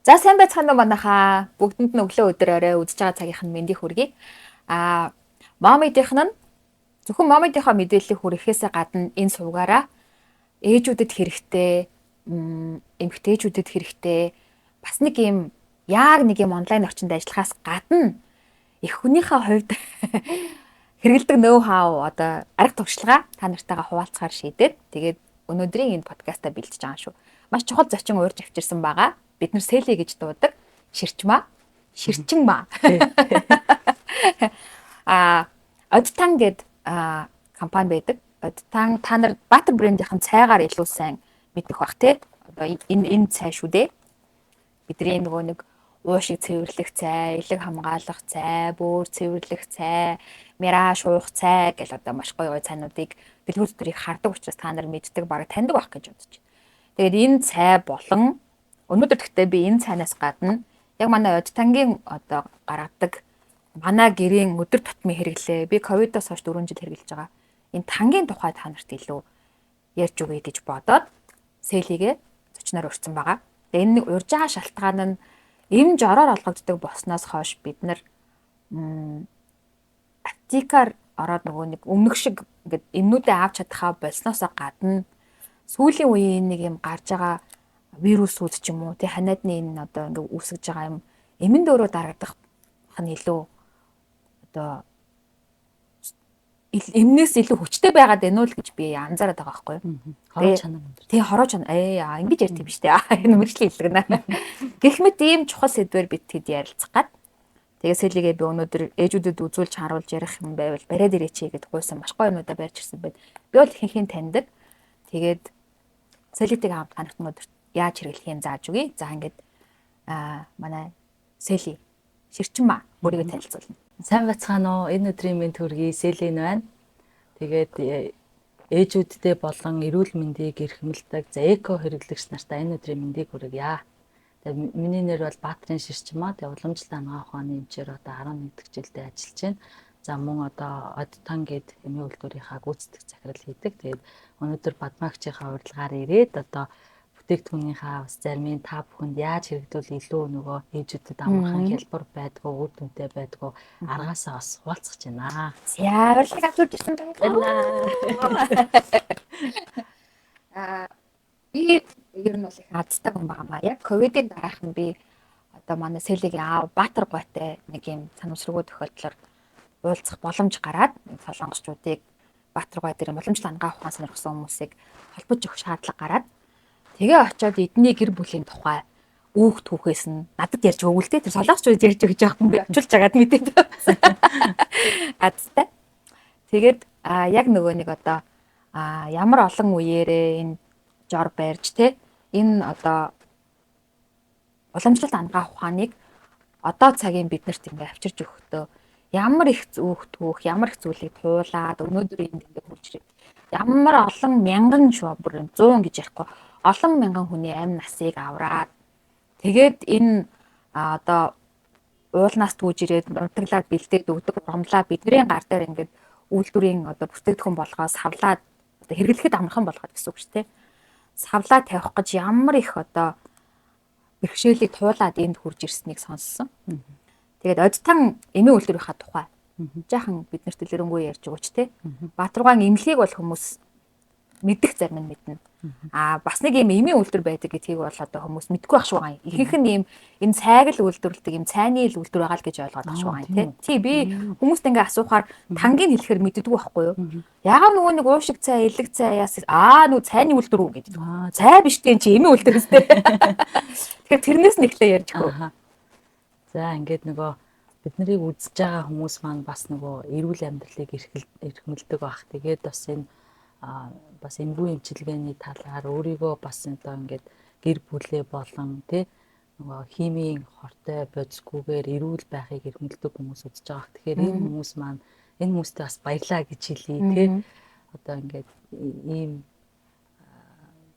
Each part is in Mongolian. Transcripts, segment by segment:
За, сайн байцгаана уу, манайхаа. Бүгдэнд нь өглөө, өдөр, орой, үзэж байгаа цагийнх нь мэндийг хүргэе. Момидийнх нь зөвхөн момидийнхаа мэдээллийг хүргэхээсээ гадна энэ сувгаараа ээжүүдэд хэрэгтэй, эмэгтэйчүүдэд хэрэгтэй бас нэг юм, яг нэг юм онлайн орчинд ажиллахаас гадна эх хүнийхээ хувьд хэрэглэдэг ноу хау, одоо арга туршлага та нартайгаа хуваалцахаар шийдээд, тэгээд өнөөдрийн энэ подкастаа бэлтэж байгаа шүү. Маш чухал зочин урьж авчирсан байгаа. Бид нар Сели гэж дуудаг. Ширчмаа. Ширчинмаа. Одтан гээд компани байдаг. Одтан, та нар Баатар брендийнхэн цайгаар илүү сайн мэдэх бах, тий. Одоо энэ цай шүү дээ. Бидний нөгөө нэг уушиг цэвэрлэх цай, элэг хамгаалах цай, бөөр цэвэрлэх цай, мираж уух цай гэл одоо маш гоё гоё цайнуудыг дэлгүүр төрийг хардаг учраас та нар мэддэг, бараг таньдаг байх гэж бодож байна. Тэгээд энэ цай болон өнөөдөр гэхдээ би энэ цайнаас гадна яг манай Одтангийн одоо гаргадаг, манай гэрийн өдөр тутмын хэрэглээ, би ковидоос хойш 4 жил хэрэглэж байгаа энэ тангийн тухай та нарт илүү ярьж өгье гэж бодоод Сэлигээ зочноор урьсан байгаа. Тэгээ энэ нэг урьж байгаа шалтгаан нь эм жороор олгогддог болсноос хойш бид нар аптекаар ороод нөгөө нэг өмнөх шиг ингээд эмнүүдээ авч чадхаа болсноосоо гадна сүүлийн үеийн нэг юм гарч байгаа вирусүүд ч юм уу, тий, ханиадны энэ одоо ингээд үүсгэж байгаа юм эмэн дөрөө дарагдах нь илүү одоо эмнээс илүү хүчтэй байгаад байна уу л гэж би анзаараад байгаа байхгүй юу. Хороо чанар өндөр. Тий, хороо чанар. Ингэж ярьд юм биш үү? Энэ мэргэжлийн хэллэг нэ. Гэх мэт ийм чухал сэдвээр бид тэд ярилцах гад. Тэгээ Сэлигээ би өнөөдөр ээжүүдэд үзүүлж харуулж ярих юм байвал бариад ирээч гэд гуйсан, маш гоё юмудаа барьж ирсэн байд. Би бол ихэнхийн таньдаг. Тэгээд Сэлитэйг хамт та нарт өнөөдөр яаж хэрэглэх юм зааж өгье. За, ингээд манай Сели Ширчинмаа өөрийгөө танилцуулна. Сайн байцгаана уу? Энэ өдрийн мэнд хүргэе. Селин байна. Тэгээд ээжүүдтэй болон эрүүл мэндийг эрхэмлэдэг, за, эко хэрэглэгч нартаа энэ өдрийн мэндийг хүргье. Тэгээд миний нэр бол Баатрын Ширчмаа. Тэгээд уламжлалт анагаах ухааны эмчээр одоо 11 дэх жилдээ ажиллаж байна. За, мөн одоо Одтан гээд эмийн үйлдвэрийнхаа гүйцэтгэх захирал хийдэг. Тэгээд өнөөдөр Бадмагчийнхаа урилгаар ирээд одоо бүтээгдэхүүнийхаа бас зарим та бүхэнд яаж хэрэглүүл илүү нөгөө ээжүүдэд амархан, хялбар байдгүй, үр дүнтэй байдгүй аргаасаа бас хуваалцах гэж байна. За, урилгыг авч ирсэн баярлалаа. Би ер нь бол их азтай хүн байгаа маа. Яг ковидын дараахан би одоо манай Селигийн аав Баатар гуайтай нэг юм санамсаргүй тохиолдлоор уулзах боломж гараад, солонгосчуудыг Баатар гуай дээр уламжлалт анагаах ухаан сонирхсан хүмүүсийг холбож өгөх шаардлага гараад, тэгээ очиод эдний гэр бүлийн тухай үүх түүхээс нь надад ярьж өгвөл тээ, тэр солонгосчууд ярьж өгч байгаа юм, би очилж байгаад мэдээд байсан. Азтай. Тэгээд яг нөгөө нэг одоо ямар олон үеэрээ энэ жор барьж те, энэ одоо уламжлалт анагаах ухааныг одоо цагийн биднэрт ингээ авчирч өгөхдөө ямар их зүүх түүх, ямар их зүйлийг туулаад өнөөдөр энд ингээ хүрч ирээд, ямар олон мянган шүү, бүр 100 гэж ярихгүй, олон мянган хүний амь насыг авраад, тэгээд энэ одоо уулнаас түүж ирээд нутаглаад бэлдээд өгдөг ургамлаа бидний гар дээр ингээд үйлдвэрийн одоо бүтээгдэхүүн болгоод савлаад, одоо хэрэглэхэд амархан болгоод гэсэн үг шүү дээ. Савлаа тавих гэж ямар их одоо бэрхшээлийг туулаад энд хүрж ирснийг сонссон. Тэгээд Одтан эмийн үйлдвэрийнхаа тухай жаахан биднэрт дэлгэрэнгүй ярьж өгөөч те. Баатаргаан эмнэлгийг бол хүмүүс мэдэх, зарим нь мэднэ. Бас нэг юм эмийн үйлдвэр байдаг гэдгийг бол одоо хүмүүс мэдэхгүй байх шүү байгаа юм. Ихэнх нь ийм энэ цайг л үйлдвэрлэдэг, юм цайны л үйлдвэр байгаа л гэж ойлгоод байх шүү байгаа юм тий. Тий, би хүмүүст ингээ асуухаар тангийн хэлэхээр мэддэггүй байхгүй юу? Яагаад нөгөө нэг уушиг цай, элэг цай яас нөгөө цайны үйлдвэр үү гэдэг. Цай биш тийм чи эмийн үйлдвэр өстэй. Тэгэхээр тэрнээс нь эхлээ ярьж өгөө. За, ингээд нөгөө бид нарыг үзэж байгаа хүмүүс маань бас нөгөө эрүүл амьдралыг эрхэмлэдэг байх. Тэгээд бас энэ бас эмгүү эмчилгээний талаар өөрийгөө бас одоо ингээд гэр бүлээ болон тий нөгөө химийн хортой бодисгүйгээр эрүүл байхыг эрхэмлэдэг хүмүүс үзэж байгаа. Тэгэхээр энэ хүмүүс маань, энэ хүмүүстээ бас баярлаа гэж хэлье, тий. Одоо ингээд ийм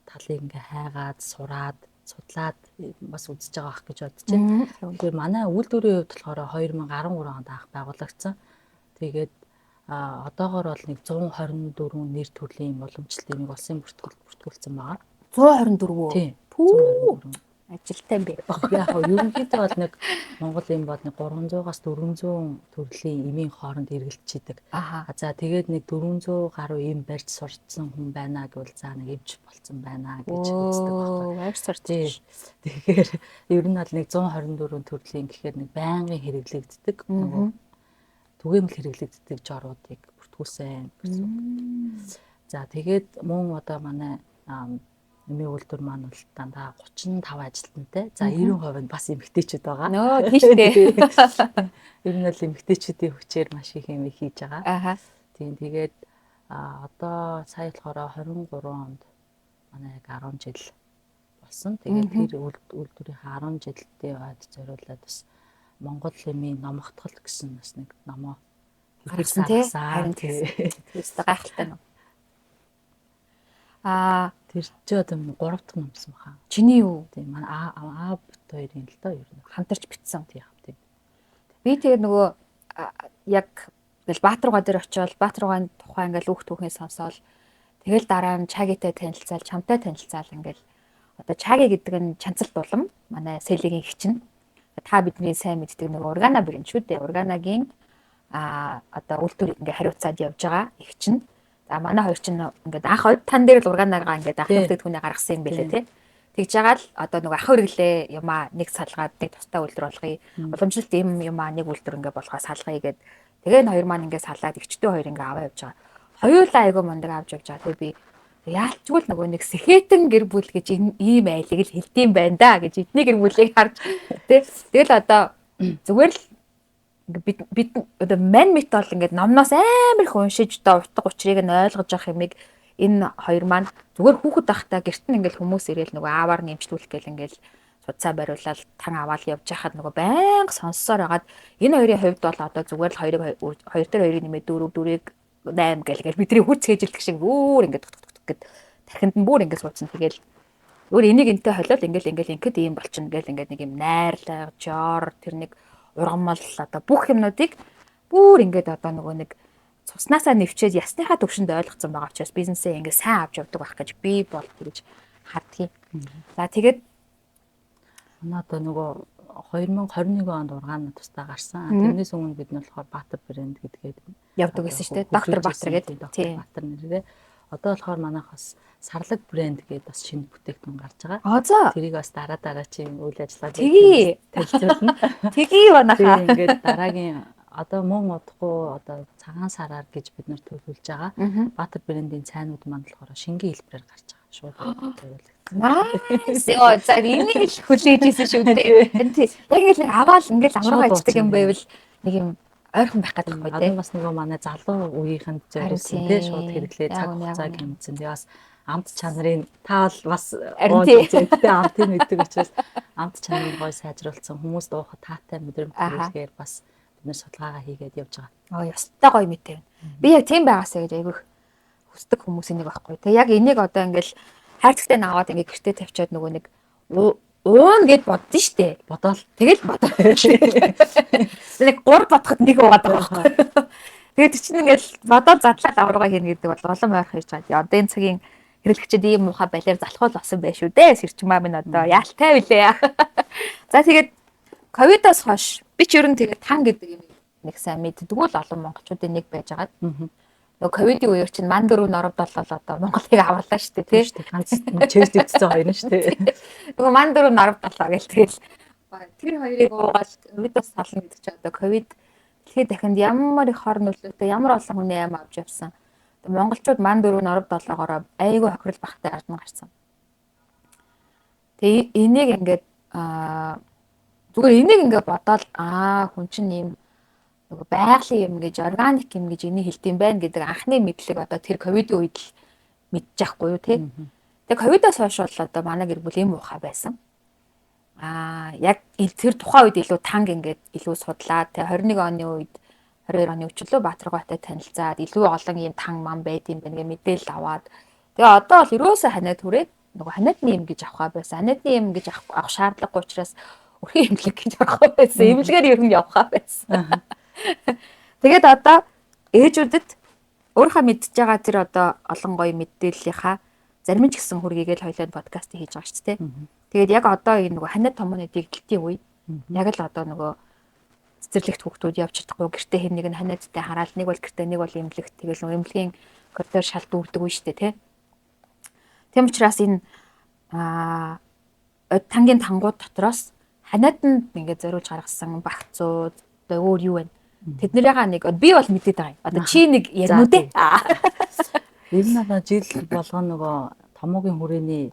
талыг ингээ хайгаад, сураад, судлаад бас үзэж байгаа ах гэж бодож байна. Тэгэхээр манай үйлдвэрийн хувьд болохоор 2013 онд анх байгуулагдсан. Тэгээд одоогор бол нэг 124 нэр төрлийн уламжлалт эмийг улсын бүртгүүлсэн байгаа. 124 үү? Тийм. Пүү. 124. Ажилтай юм бэ. Яг хөө ерөнхийдөө бол нэг Монгол эм бол нэг 300-аас 400 төрлийн эмийн хооронд эргэлдчихэдэг. За тэгээд нэг 400 гаруй эм барьж сурцсан хүн байна гэвэл за нэг эмч болцсон байна гэж үздэг байхгүй. Барьж сурцсан. Тэгэхээр ер нь бол нэг 124 төрлийн гэхээр нэг байнгын хэрэглэгддэг нөгөө түгээмэл хэрэглэгддэг жоруудыг бүртгүүлсэн гэсэн үг. За тэгээд мөн одоо манай эмийн үйлдвэр маань бол дандаа 35 ажилтнтай. За 90% нь бас эмэгтэйчүүд байгаа. Нөө тийм шүү дээ. Ер нь бол эмэгтэйчүүдийн хүчээр маш их юм хийж байгаа. Аха. Тийм тэгээд одоо сая болохоор 23 онд манай яг 10 жил болсон. Тэгээд тэр үйлдвэрийнхээ 10 жилдээ бод зориулаад бас Монгол эмийн номогдгол гэсэн бас нэг номоо гаргасан тий. Харин тийм. Тэр өстой гайхалтай ном. Аа тэр чи одоо 3 дахь номсон баха. Чиний юу? Тийм манай А бит хоёрын л доо ер нь хамтарч бичсэн. Тийм тийм. Би тэгээд нөгөө яг ингээл Баатаргаа дээр очиод Баатаргааны тухай ингээл үг түүхээ сонсоол тэгэл дараа нь Чагитай танилцаал, чамтай танилцаал ингээл одоо Чаги гэдэг нь чанцалт улам манай Селигийн хчин. Та бидний сайн мэддэг нөгөө Ургана брэнд шүү дээ. Урганагийн одоо үйлдвэрийг ингээ хариуцаад явж байгаа их чинь. За манай хоёр чинь ингээд анх тан дээр л урганагаа ингээд анх бүтээгдэхүүнээ гаргасан юм байлээ тий. Тэгж байгаа л одоо нөгөө ах үргэлээ юмаа нэг салгаад нэг тустай үйлдвэр болгоё. Уламжлалт юм юмаа нэг үйлдвэр ингээ болгоо салгая гэд. Тэгээ энэ хоёр маань ингээ салаад эгчтэй хоёр ингээ аваа явж байгаа. Хоёулаа айгүй мундаг авч явж байгаа. Тэгээ би яалчгүй л нөгөө нэг сэхэтэн гэр бүл гэж ийм айлыг л хэлдэм байна да гэж эдний гэр бүлийг харж тий. Тэгэл одоо зүгээр л ингээ бид одоо мань мэт бол ингээд номноос амар их уншиж одоо утга учирыг нь ойлгож авах юмыг энэ хоёр маань зүгээр хүүхэд байхдаа гэрт нь ингээл хүмүүс ирээл нөгөө аавар нь эмчлүүлэх гээл ингээл судсаа бариулаад тан аваад явж хахад нөгөө байнга сонссоор хагаад энэ хоёрын хувьд бол одоо зүгээр л хоёрыг хоёр дээр хоёрыг нэмээд 4 4-ийг 8 гэл гэл бидний хүч цээжилдэг шиг өөр ингээд тук тук гэд тархинд нь бүр ингээд суудсан. Тэгэл өөр энийг энтэй холиол ингээл ингээл ингээд ийм болчихно гэл ингээд нэг юм найрлага, жор тэр нэг ургамал одоо бүх юмнуудыг бүр ингээд одоо нөгөө нэг цуснаасаа нэвчээд ясныхаа төвшөнд ойлгоцсон байгаа учраас бизнесээ ингээд сайн авч явдаг байх гэж би бол тэгж хардгийг. За тэгээд манай одоо нөгөө 2021 онд ургаан тусдаа гарсан. Тэрнээс өмнө бид нь болохоор Баатар брэнд гэдгээд явдаг байсан шүү дээ. Доктор Баатар гэдэг. Тийм. Баатар нэрээ. Одоо болохоор манайх бас Сарлаг брэнд гэдэг бас шинэ бүтээгдэхүүн гарч байгаа. Аа за. Тэрийг бас дараа дараа чи үйл ажиллагаа танилцуулна. Тэгье манайхаа. Тэгээд дараагийн одоо мөн удахгүй одоо цагаан сараар гэж бид нар төлөвлөж байгаа. Баатар брендийн цайнууд маань болохоор шингэн хэлбэрээр гарч байгаа. Шууд төлөвлөгдсөн. Nice. Йоо, за энийг л хүлээж исэн шүү дээ. Тийм. Яг ингэ аваал ингээл амархан ичдэг юм байвал нэг юм ойрхон байх гэдэг байхгүй тий. Одоо бас нөгөө манай залуу үеийнхэнд зориулсан тий шууд хэрэглээ цаг хугацааг хэмжсэн. Тэгээ бас амт чанарын та бол бас ууж үзээ амтыг мэддэг учраас амт чанарыг гой сайжруулсан хүмүүс дуухад таатай мэдрэмж төрүүлэхээр бас бид нэр судалгаагаа хийгээд явж байгаа. Аа ёстой гоё мэдээ байна. Би яг тийм байгаасаа гэж айгүйх хүсдэг хүмүүсийн нэг байхгүй. Тэгээ яг энийг одоо ингээл хайрцагтай наваад ингээ гэртээ тавьчаад нөгөө нэг уун гэд боддоо штэ. Бодоол. Тэгэл бодоо. Нэг 3 бодоход нэг уугаад байгаа байхгүй. Тэгээд чинь ингээл бодоод задлаад аврага хийнэ гэдэг бол улам ойрхон хийж байгаа. Одоо энэ цагийн хэрэглэгчид ийм муухай балиар залхуул болсон байх шүү дээ. Сэрчмаа минь одоо яалтай билээ. За тэгээд ковидоос хойш би ч ер нь тэгээд тан гэдэг юм нэг сайн мэддэггүй л олон монголчуудын нэг байж байгаа. Нөгөө ковидын үеэр чинь ман дөрөв норов долоо одоо Монголыг аварлаа шүү дээ тий. Ганц чэвж дэвтсэн хоёр нь шүү дээ. Нөгөө ман дөрөв норов долоо гэл тэгэл тэр хоёрыг уугаад ковидоос сална гэдэг чинь одоо ковид дэлхийд дахинд ямар их хор нөлөөтэй ямар олон хүний ам авч явсан. Монголчууд ман дөрөв норов долоогоороо айгүй хохирол багтай ард нь гарсан. Тэгээ энийг ингээд зүгээр энийг ингээд бодоол хүн чинь ийм нөгөө байгалийн юм гэж органик юм гэж энийг хэлдэм байх гэдэг анхны мэдлэг одоо тэр ковидын үед л мэдчихгүй юу тий. Тэгээ ковидоос хойш бол одоо манай гэр бүл юм уухай байсан. Яг тэр тухайн үед илүү танг ингээд илүү судлаад тэгээ 21 оны үед 22 оны өчлөө Баатаргаатай танилцаад илүү олон ийм танг ман байд юм байна гэ мэдээлэл аваад тэгээ одоо бол ерөөсөө ханиад түрээд нөгөө ханиадны юм гэж авах байсан. Ханиадны юм гэж авах шаардлагагүй учраас өрхийн эмнэлэг гэж авах байсан. Эмнэлгээр ер нь явах байсан. Тэгээд одоо ээжүүдэд өөрийнхөө мэдж байгаа тэр одоо олон гоё мэдээллийнхаа зарим нь ч гэсэн хүргэгээл хоёлаа подкаст хийж байгаа шүү дээ. Тэгээд яг одоо энэ нөгөө ханиад томооны дэгдэлтийн үе яг л одоо нөгөө цэцэрлэгт хүүхдүүд явж чадахгүй гэртээ хэн нэг нь ханиадтай хараал нэг бол гэртээ нэг бол эмнэлэгт тэгэл нөгөө эмнэлгийн коридор шал дүүрдэг үе шүү дээ тий. Тийм учраас энэ тангийн тангууд дотроос ханиаданд ингээд зориулж гаргасан багцууд одоо өөр юу вэ? Тэднэрийгаа нэг би бол мэдээд байгаа юм. Одоо чи нэг ярина уу дээ? Ер нь одоо жил болгоно нөгөө томоогийн хүрээний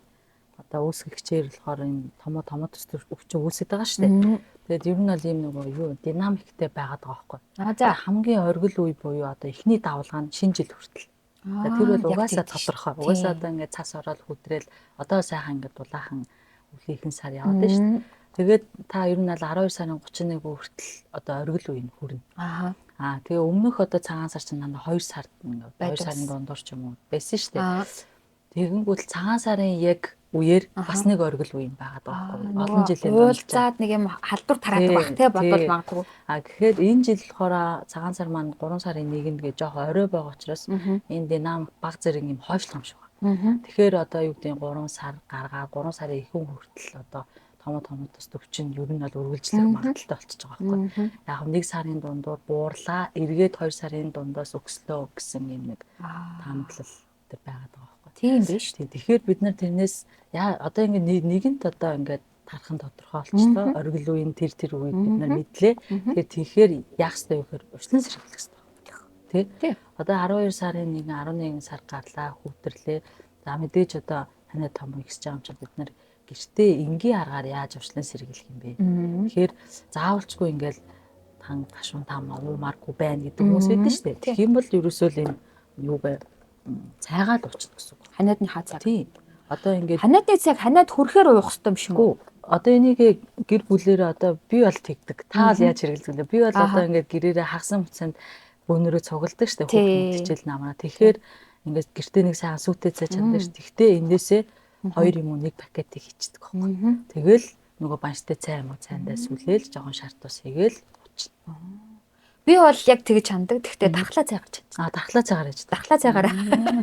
одоо үүсгэгчээр болохоор энэ томоо томоотос өвчин үүсэт байгаа шүү дээ. Тэгээд ер нь бол ийм нөгөө юу динамиктэй байгаад байгаа байхгүй. За хамгийн оргил үе буюу одоо эхний давлгаа нь шинэ жил хүртэл. Тэр бол угаасаа тодорхой. Угаасаа одоо ингээд цас ороод хүдрээл одоо сайхан ингээд дулаахан өвлийнхэн сар яваад байна шүү дээ. Тэгээд та ер нь бол 12 сарын 31 хүртэл одоо оргил үе нь хүрнэ. Аа тэгээ өмнөх одоо цагаан сар чинь дандаа 2 сард ингээд 2 сарын дундуур ч юм уу байсан шүү дээ. Тэгэнгүүт цагаан сарын яг үеэр бас нэг оргил үе юм байгаад байгаа байхгүй. Олон жилийн уулзаад нэг юм халдвар тараадаг байх те бодвол магадгүй. А гэхээр энэ жил болохоор цагаан сар маань 3 сарын 1-нд гэж жоох орой байгаа учраас энэ динамик баг зэрэг юм хойшлох юм шиг байна. Тэгэхээр одоо юу гэдэг 3 сар гаргаад 3 сарын ихэнх хүртэл одоо томоо томоотос төвчин ер нь бол үргэлжлэх магадлалтай болчихж байгаа байхгүй. Яг 1 сарын дундуур буурлаа, эргээд 2 сарын дундаас өкслөө гэсэн юм нэг таамаглал тэр байгаад байгаа байхгүй. Тийм биш. Тэгэхээр бид нар тэрнээс яа одоо ингэ нэгэнт одоо ингээд тархан тодорхой болчихлоо. Оргил үеийн тэр үед бид нар мэдлээ. Тэгэхээр тэгэхээр яах ёстой вэ гэхээр урьдчилан сэргийлэх ёстой. Тэ? Одоо 12 сарын 1 11 сар гарлаа, хүүтэрлээ. За мэдээж одоо танай том ихсэж байгаа юм чинь бид нар гэртээ энгийн аргаар яаж урьдчилан сэргийлэх юм бэ? Тэгэхээр заавалчгүй ингээл тан гашуун там уумааргүй байна гэдэг хүмүүс байдаг шүү дээ. Тэгэх юм бол ерөөсөө л энэ юу вэ? Цайгаа л уучна гэсэн үг. Ханиадны хаа цаг. Тийм. Одоо ингээд ханиадны цаг ханиад хүрэхээр уух хэрэгтэй юм шиг үү? Одоо энийг гэр бүлээрээ одоо би бол тэгдэг. Та бол яаж хэрэглэдэг вэ? Би бол одоо ингээд гэрээрээ хагасан хугацаанд бөөнөрөө цугладаг шүү дээ. Хүүхэд хичээл намраа. Тэгэхээр ингээд гэртээ нэг сайхан сүйтэй цай чандаг шүү. Тэгтээ эндээсээ 2 юм уу 1 пакетыг хийчихдэг байхгүй. Тэгэл нөгөө банштай цай юм уу цайндаа сүлээл жоохон шар тус хийгээл уучна. Би бол яг тэгж хандаг. Тэгтээ дархлаа цайгаар чанж. Аа дархлаа цайгаар хийж. Дархлаа цайгаар.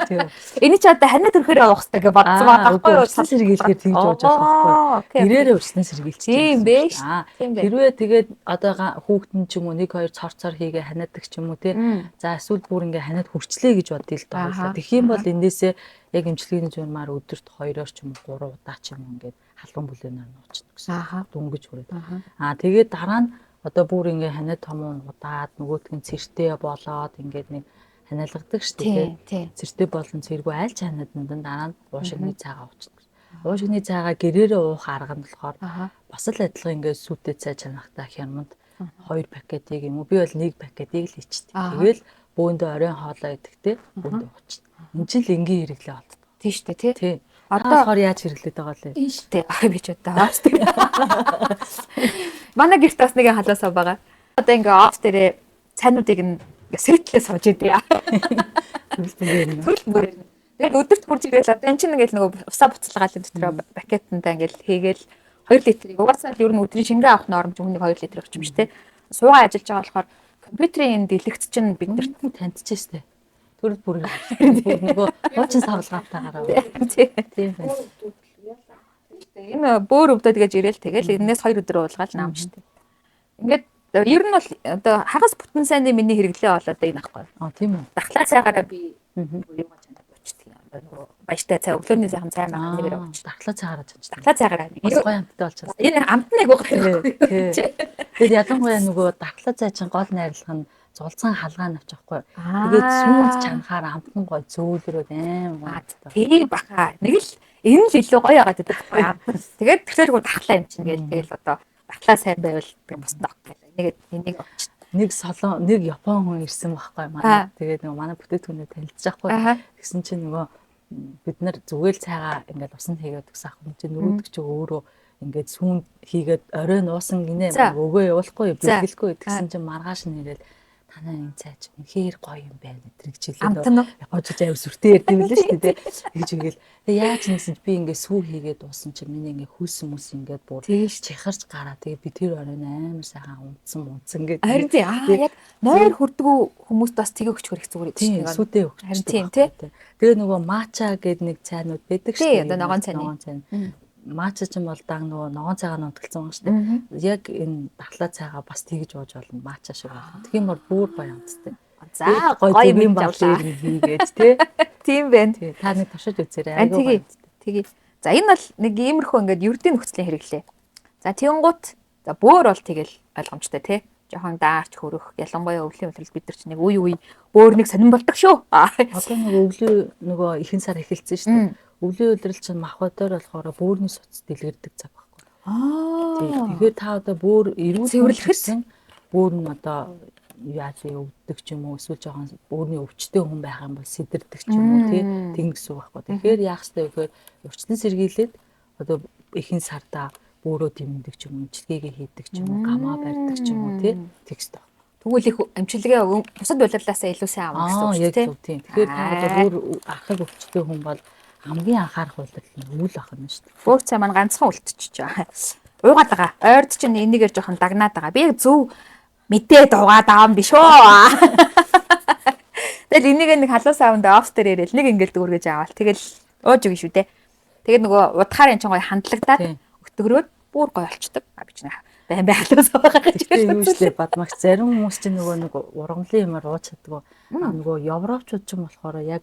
Тийм. Эний чи одоо ханиад өрхөөр явах хэрэгтэй гэж бодсон байгаа байхгүй юу? Урьдчилан сэргийлэхээр тэгж ууж болох байхгүй. Гэрээрээ урьдчилан сэргийлчих. Тийм биш. Хэрвээ тэгээд одоо хүүхэд нь ч юм уу 1 2 цор цор хийгээ ханиадаг ч юм уу тий. За эсвэл бүр ингээ ханиад хүрчлээ гэж бодъё л доо. Тэгэх юм бол эндээсээ яг эмчилгээний журмаар өдөрт 2-оор ч юм уу 3 удаа ч юм уу ингээд халуун бүлээнээр нуучна гэсэн. Дөнгөж хүрээд. Аа тэгээд дараа нь одоо бүр ингээ ханиад томуу удаад нөгөөтг нь цэртэй болоод ингээд нэг ханиалгадаг шүү дээ. Цэртэй болон цэргүй аль ч ханиаданд дараа нь уушигны цайгаа уучна. Уушигны цайгаа гэрээрээ уух арга нь болохоор бас л адилхан ингээд сүйтэй цай чанахтай хямд 2 пакетыг юм уу би бол 1 пакетыг л ичдэг. Тэгэл бөөндөө оройн хоолоо идэхтэй бөөндөө уучна. Энд чинь л энгийн хэрэглээ болдог. Тийм шүү дээ тий. Одоо болохоор яаж хэрэглээд байгаа лээ? Тийм шүү дээ. Би ч одоо офс дээр. Манай гэрт бас нэгэн халуусаа байгаа. Одоо ингээ офс дээрээ цайнуудыг нь сэртлээ сууж идэе. Төрөл бүрээр. Тэгээд өдөрт хурж ирээл одоо эн чинь ингээл нөгөө усаа буцалгаал энэ дотроо пакетанда ингээл хийгээл 2 литрийг угаасаа л ер нь өдрийн шингээ авах норм чинь хүний 2 литр орчим шүү дээ. Суугаа ажиллаж байгаа болохоор компьютерийн энэ дэлгэц чинь бид нарт таньчихсан шүү дээ. Төрөл бүр нөгөө хуучин савлгаатайгаараа. Тийм байна. Энэ бөөр өвдөд гэж ирээл тэгэл энээс 2 өдөр уулгаал наам шүү дээ. Ингээд ер нь бол одоо хагас бүтэн сайнны миний хэрэглээ бол одоо энэ ахгүй. Аа тийм үү. Дахлаа цайгаараа би юугаа чанаад уучдаг юм. Одоо нөгөө баяжтай цай өглөөний сайхан цай маа нэгээр ууч. Дахлаа цайгаараа чанж. Дахлаа цайгаараа. Бас гоё амттай болчихсон. Энэ амт нь айгуу гоё. Тэгээд ялангуяа нөгөө дахлаа цай чинь гол найрлага нь зулцсан халгаа навч байхгүй. Тэгээд сүүнд чанахаар амтан гоё зөөлрөөд аим гоё. Тийм баха. Нэг л энэ л илүү гоё яагаад гэдэг байхгүй амтан. Тэгээд тэгэхээр дахлаа юм чинь гээл тэгэл одоо дахлаа сайн байвал бус нок гэл. Энийг энийг авч. Нэг солон нэг Япон хүн ирсэн байхгүй манай. Тэгээд нөгөө манай бүтээтгүүнээ танилцж байхгүй. Тэгсэн чинь нөгөө бид нар зүгээр л цайгаа ингээд усанд хийгээд өгсөн ах хүн чинь нөгөөдөг чи өөрөө ингээд сүүнд хийгээд орой нуусан гинэ өгөө явуулахгүй бэлгэлгүй тэгсэн чинь маргааш нэрэл танай энэ цай чи үнэхээр гоё юм байна гэдэг чиглэлээ. Японочууд аяар сүртэй ярьд юм лээ шүү дээ. Тэгж ингээл тэг яаж нэгсэн чи би ингээ сүү хийгээд уусан чи миний ингээ хөлс мүс ингээд бүр чихарч гараа. Тэгээ би тэр оройн амар сайхан унтсан гэдэг. Харин тий яг нойр хүрдгүү хүмүүст бас тэгээ өгчхөр их зүгээр гэдэг шүү. Сүйтэй өгч. Харин тийм тий. Тэгээ нөгөө мача гэдэг нэг цайнууд байдаг шүү дээ. Одоо ногоон цайны. Матча ч юм бол дан нөгөө ногоон цайгаа нунтгалсан байгаа шүү дээ. Яг энэ дархлаа цайгаа бас тэгж ууж болно. Матча шиг болно. Тэгэх юм бол бүр гоё амттай. За гоё юм балер хийгээд тий. Тийм байна. Та нэг туршиж үзээрэй. Айгүй гоё. Тэгье. За энэ бол нэг иймэрхүү ингээд ердийн нөхцөлийн хэрэглээ. За тэгэнгუთ за бөөр бол тэгэл ойлгомжтой тий. Жохон даарч хөрөх ялангуяа өвлийн улирал бид нар ч нэг үе үе бөөр нэг сонирн болдог шүү. Одоо нэг өвлийн нөгөө ихэнх сар эхэлсэн шүү дээ. Өвлийн улирал чинь махбодоор болохоор бөөрийн суц дэлгэрдэг цаг байхгүй. Аа. Тэгэхээр та одоо бөөр эрүүл цэвэрлэхэд бөөр нь одоо яаж өвддөг ч юм уу эсвэл жоохон бөөрийн өвчтэй хүн байх юм бол сэдэрдэг ч юм уу тий тэгнэ гэсэн үг байхгүй. Тэгэхээр яах ёстой вэ гэхээр урьдчилан сэргийлээд одоо ихэнх сардаа бөөрөө дэмндэг ч юм уу, имчилгээгээ хийдэг ч юм уу, гамаа барьдаг ч юм уу тий тэгэх ёстой. Тэгвэл их амчилгээ бусад улирлаасаа илүү сайн авна гэсэн үг шүү дээ. Тийм. Тэгэхээр та одоо бөөр архаг өвчтэй хүн бол хамгийн анхаарах улирал нь өвөл ах юм шүү дээ. Бөөр цай маань ганцхан үлдчихэж байгаа. Уугаад байгаа. Ойрд чинь энийгээр жоохон дагнаад байгаа. Би яг зөв мэдээ дуугаад байгаа юм биш үү? Тэгэл энийг нэг халуун савнд офс дээр ирээл нэг ингээл дүүргэж аваал. Тэгэл ууж өгнө шүү дээ. Тэгээд нөгөө удахаар эн чинь гоё хандлагадаад өтгөрөөд бүр гоё болчдөг. А би чинь байн бай халуун сав байгаа гэж. Тэгтээ юу шлээ бадмагч зарим хүмүүс чинь нөгөө нэг ургамлын юмар ууж чаддгүй. А нөгөө европчууд ч юм болохоор яг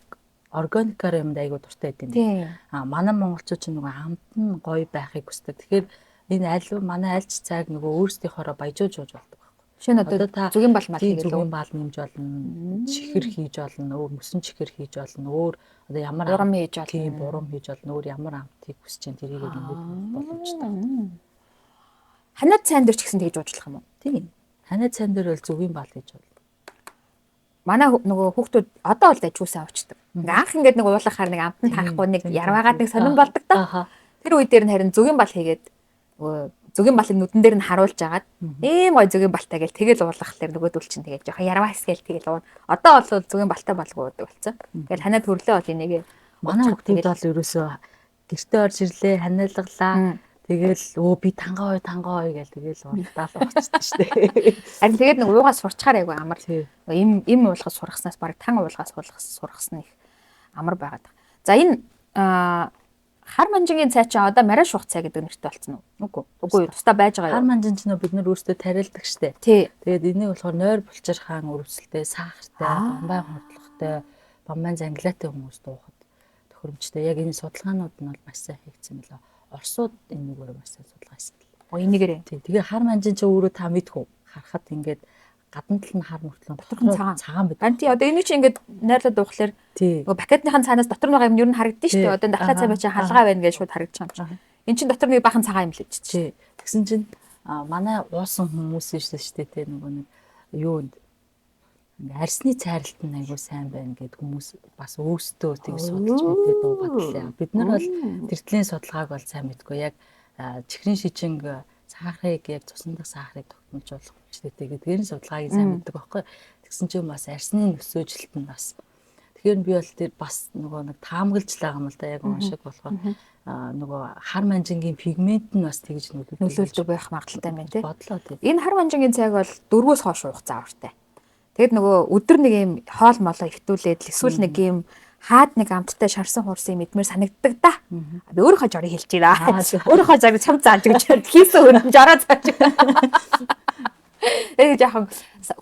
органикаар юмд айгуу дуртай байд юм. А манай монголчууд ч нөгөө амт нь гоё байхыг хүсдэг. Тэгэхээр энэ аль манай альч цайг нөгөө өөрсдийнхоороо баяжуулж ууж болдог байхгүй. Шинэ одоо та зүгийн бал мал хийгээл зүгийн бал нэмж болно, чихэр хийж болно, өөр мөсөн чихэр хийж болно, өөр одоо ямар бурам хийж болно, тийм бурам хийж болно, өөр ямар амтыг хүсэж чинь тэрийг нэмэх боломжтой. Ханиад цайн дээр ч гэсэн тэгж уучлах юм уу? Тийм. Ханиад цайн дээр бол зүгийн бал хийж болно. Манай нөгөө хүүхдүүд одоо бол дажгүйсэн авчдаг. Ингээ анх ингээд нэг уулахаар нэг амтнд харахгүй нэг ярваагаад нэг сонирн болдог та. Тэр үе дээр нь харин зүгийн бал хийгээд нөгөө зүгийн балыг нүдэн дээр нь харуулж агаад ийм гой зүгийн балтай гэл тэгэл уулгахлаар нөгөөдөл чинь тэгэл жоохон ярваа хэсгээл тэгэл уuna. Одоо бол зүгийн балтай балгүй уудаг болсон. Тэгэл ханиад хөрлөө бол энийг манай хүүхдүүд бол ерөөсөө гэртээ орж ирлээ ханиалгалаа. Тэгэл өө би тангаа ой тангаа ой гэл тэгэл урдаал уучдаг шүү дээ. Харин тэгээд нэг уугаа сурчхаар айгүй амар. Им им уулгаж сургаснаас баг тан уулгаас сургасан их амар байгаад. За энэ хар манжингийн цай чинь одоо мараа шуух цай гэдэг нэртэй болсон уу? Үгүй. Үгүй тусдаа байж байгаа юу? Хар манжин чинь бид нар өөрсдөө тарилдаг штэ. Тий. Тэгээд энийг болохоор нойр булчирхаан өрөвсөлтэй, сахартай, бамбай хордлоготой, бамбай зангилаатай хүмүүс дуухад тохиромжтой. Яг энэ судалгаанууд нь бол маш сайн хийгдсэн мэлээ. Оросууд энэ нүгээр маш сайн судалгаа хийсэн мэл. Оо энийгээрээ. Тий. Тэгээ хар манжин чинь өөрөө та мэдхүү. Харахад ингээд гадна тал нь хар мөртлөө дотор нь цагаан байдаг. Анти одоо энийг чи ингээд найрлаад дуухлаар нөгөө пакетныхын цаанаас дотор байгаа юм ер нь харагдана шүү дээ. Одоо дахлаа цай чи халгаа байна гэж шууд харагдчих юм чинь. Эн чин дотор нэг бахан цагаан юм л гэж чи. Тэгсэн чинь манай уусан хүмүүс шүү дээ те нөгөө нэг юунд ингээ арсны цайралт нь айгүй сайн байна гэд хүмүүс бас өөрсдөө тэг судалж мэдээд дуугаад лээ. Бид нар бол тэр төрлийн судалгааг бол сайн мэдгүй. Яг чихрийн шижинг сахарыг яг цусан дах сахарыг тогтмолжуулах хүчтэй гэдгээр нь судалгааг сайн мэддэг байхгүй. Тэгсэн чинь бас арсны нөсөөжилт нь бас тэгэхээр би бол тэр бас нөгөө нэг таамаглаж л байгаа юм л да яг уншиг болохоор нөгөө хар манжингийн пигмент нь бас тэгж нөлөөлдөг байх магадлалтай юм байна тий. Бодлоо тий. Энэ хар манжингийн цайг бол 4-өөс хойш уух заавартай. Тэгэд нөгөө өдөр нэг юм хоол молоо ихтүүлээд л эсвэл нэг юм хаад нэг амттай шарсан хурсан юм идмээр санагддаг да. Би өөрийнхөө жорыг хэлж байна. Өөрийнхөө жорыг чам зааж өгч хийсэн өрн жороо зааж. Тэгээ жоохон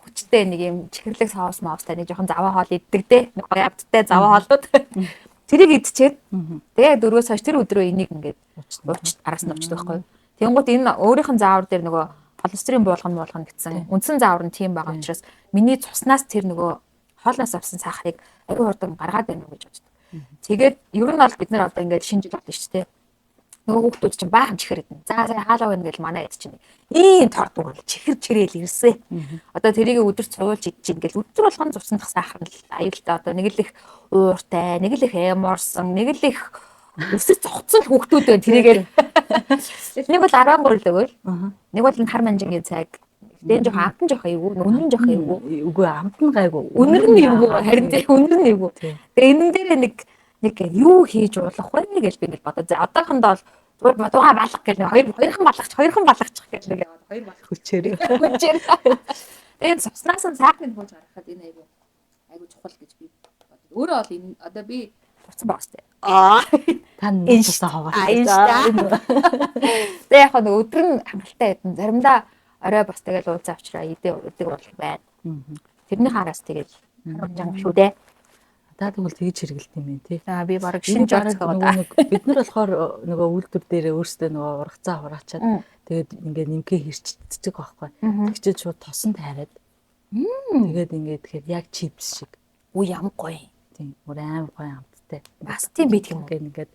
хүчтэй нэг юм чихэрлэг соус моустай нэг жоохон заваа хоол иддэг те. Нэг гоё амттай заваа хоолнууд. Тэрийг идчихэд тэгээ 4-өөс хойш тэр өдрөө энийг ингээд ууч араас нь уучдаг байхгүй юу. Тэнгуут энэ өөрийнх нь заавар дээр нөгөө холестерин буулгана гэсэн үндсэн заавар нь тийм байгаа учраас миний цуснаас тэр нөгөө хоолноос авсан сахарыг аюу хурдан гаргаад байна уу гэж боддог. Тэгээд ер нь бол бид нар одоо ингээд шинэ жил болно шүү дээ. Нөгөө хүүхдүүд чинь баахан чихэр идэн. За за хаалаа байна гэж манай эд чинь ийм тор дүүрэл чихэр чирээл ирсэн. Одоо тэрийг өдөр цуулж идчих ингээл өдөр болгон цусны дах сахар нь аюултай одоо нэг л их ууртай, нэг л их эморсон, нэг л их өсөж зогцсон хүүхдүүд байна тэрийгээр. Нэг бол 13 л өгөөл. Нэг бол энэ хар манжингийн цайг. Дэн жоохон амт нь жоохон эвгүй, үнэр нь жоохон эвгүй. Үгүй амт нь гайгүй. Үнэр нь эвгүй, харин тийм үнэр нь эвгүй. Тэгээ энэн дээр нэг юу хийж уулах вэ гэж би нэг бодоо. За одоохондоо бол зүгээр дугаа балах гэх нэг хоёрхан балгач, хоёрхан балгачих гэж нэг яваад хоёр балах хүчээр. Хүчээр. Тэгээд цуснаас нь сахарыг хууж гаргахад энэ айгүй чухал гэж би бодод. Өөрөө бол энэ одоо би Турцсан байгаа сте. Аа. Та нууцсаа хаваач. Тэгээ яг нэг өдөр нь хангалттай хэдэн заримдаа орой бас тэгэл уулзаа авчраа идэ удаг бол байна. Тэрний хараас тэгэл хангамж шүү дээ. Та тэгвэл тэгж хэрэгэлт юм байна тий. За би бараг шинэ жор зохиогоо. Бид нар болохоор нөгөө үйлдвэр дээрээ өөрсдөө нөгөө ургацаа хураачаад тэгээд ингээд нэмхээ хэрчдэг байхгүй. Тэгчээд шууд тосон тайраад. Тэгээд ингээд тэгэхээр яг чипс шиг. Үу ямар гоё. Тийм. Бүр амар гоё амттай. Бас тийм байдаг юм уу? Ингээд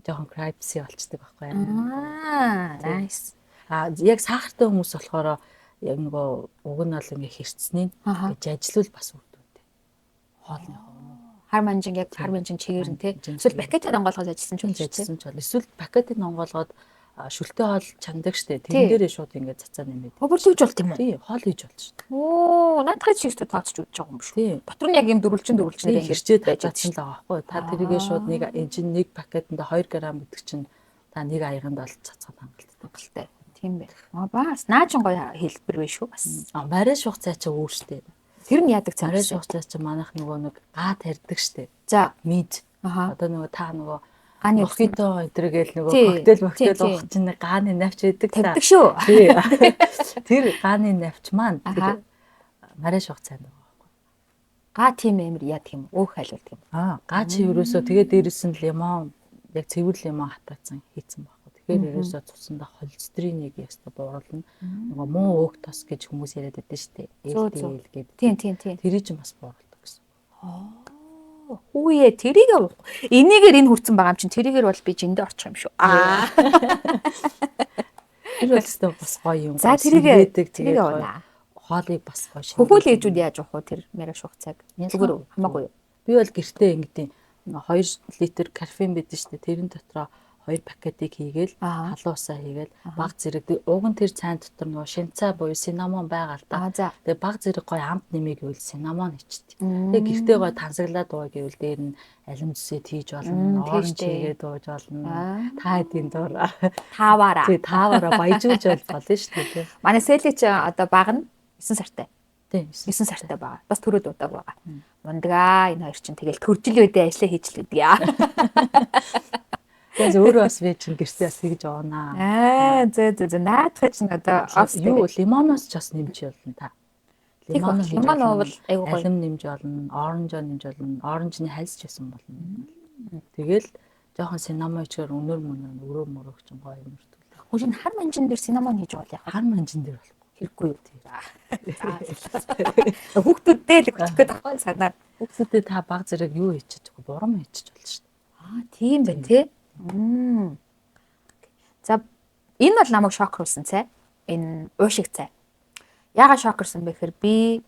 жоохон crispy болчдөг байхгүй. Аа, nice. А яг сахартай хүмүүс болохоор яг нөгөө уг нь бол ингээ хэрцний гэж ажиллавал бас үр дүнтэй. Хоолны хар манжин яг хар манжин чигээр нь тий. Эсвэл пакетад онгойлгоод ажилласан ч ажилласан ч бол эсвэл пакетыг онгойлгоод шүлтэй хоол чамдаг штэ. Тэрэн дээрээ шууд ингээ цацаа нэмээд. Хобор хийж болт юм уу? Тий, хоол хийж болт штэ. Оо, наадхыг чигтээ тооцож үзэж байгаа юм шүү. Дотор нь яг юм дөрвөлжин хэрчээд байж чадсан л байгаа байхгүй. Та тэрийгээ шууд нэг энэ чинь нэг пакетэнд 2 г гэдэг чинь та нэг аяганд бол цацаад хангалттай. Тийм байх. Аа бас наа чин гоё хэлбэр байх шүү бас. А марин шуух цай чи өөр штэ. Тэр нь яадаг цай. Марин шуух цай чи манайх нөгөө нэг га тарьдаг штэ. За, мид. Аха. Одоо нөгөө та нөгөө Ганы мохито эдрэгээл нөгөө коктейл уух чинь гааны навч байдаг та. Тавьдаг шүү. Тий. Тэр гааны навч маань тэр марин шуух цай нөгөө байхгүй. Га тийм амир яадаг юм. Өөх хайлуулдаг юм. Аа, га чи ерөөсөө тэгээ дээрэс нь лимон яг цэвэр лимон хатаацсан хийцэн баг. Тэгэхээр ерөөсөө цусандаа холестериныг ястаа бууруулна. Нөгөө муу өөх тос гэж хүмүүс яриад байдаг шүү дээ. LDL гэдэг. Тийм тийм тийм. Тэрийг чинь бас бууруулдаг гэсэн. Аа. Хүүе тэрийг уух. Энийгээр энэ хүрсэн байгаа юм чинь тэрийгээр бол би жиндээ орчих юм шүү. Аа. Тэр бол өстой бас гоё юм. За тэрийг уунаа. Хоолыг бас гоё шинэ. Хөхүүл ээжүүд яаж уух вэ тэр мэрэ шуух цаг? Зүгээр үү? Хамаагүй юу? Би бол гэртээ ингэдэй 2 литр кофеин байдаг шүү дээ. Тэрэн дотроо 2 пакетыг хийгээл халуун усаа хийгээл баг зэрэг уг нь тэр цайн дотор нөгөө шинцаа буюу синамон байгаа л да. Тэгээ баг зэрэг гоё амт нэмийг гэвэл синамон хийчихдээ. Тэгээ гэртээ гоё тансаглаад ууя гэвэл дээр нь алим зүсээ тийж болно, оранж хийгээд ууж болно. Та хэдийн дур тааваараа. Тий, тааваараа баяжуулж болно шүү дээ. Манай Сели чи одоо баг нь 9 сартай. Тий, 9 сартай байгаа. Бас төрөөд удааг байгаа. Мундагаа энэ хоёр чинь тэгэл төржил үедээ ажиллаа хийж л байдаг яа. Тэгээд өөрөө бас би чинь гэртээ бас тэгж явна. Аа зөө зөө зөө наадах чинь одоо юу лимоноос ч бас нэмж болно та. Лимон бол айгуу гоё. Алим нэмж болно, оранжоо нэмж болно, оранжны хальс ч гэсэн болно. Тэгэл жоохон синамон ичгээр өнөр мөнөр өрөө мөрөг чинь гоё юм өртгөл. Хөөе энэ хар манжин дээр синамон хийж байгаа яхаа. Хар манжин дээр болохгүй. Хэрэггүй юу тий. Хүүхдүүдтэй л өгчих гээд байгаа санаа. Хүүхдүүдэд та баг зэрэг юу хийчих вэ? Бурам хийчих болно шүү дээ. Аа тийм байна тий. За энэ бол намайг шокруулсан цай. Энэ уушиг цай. Яагаад шокерсон бэ гэхээр би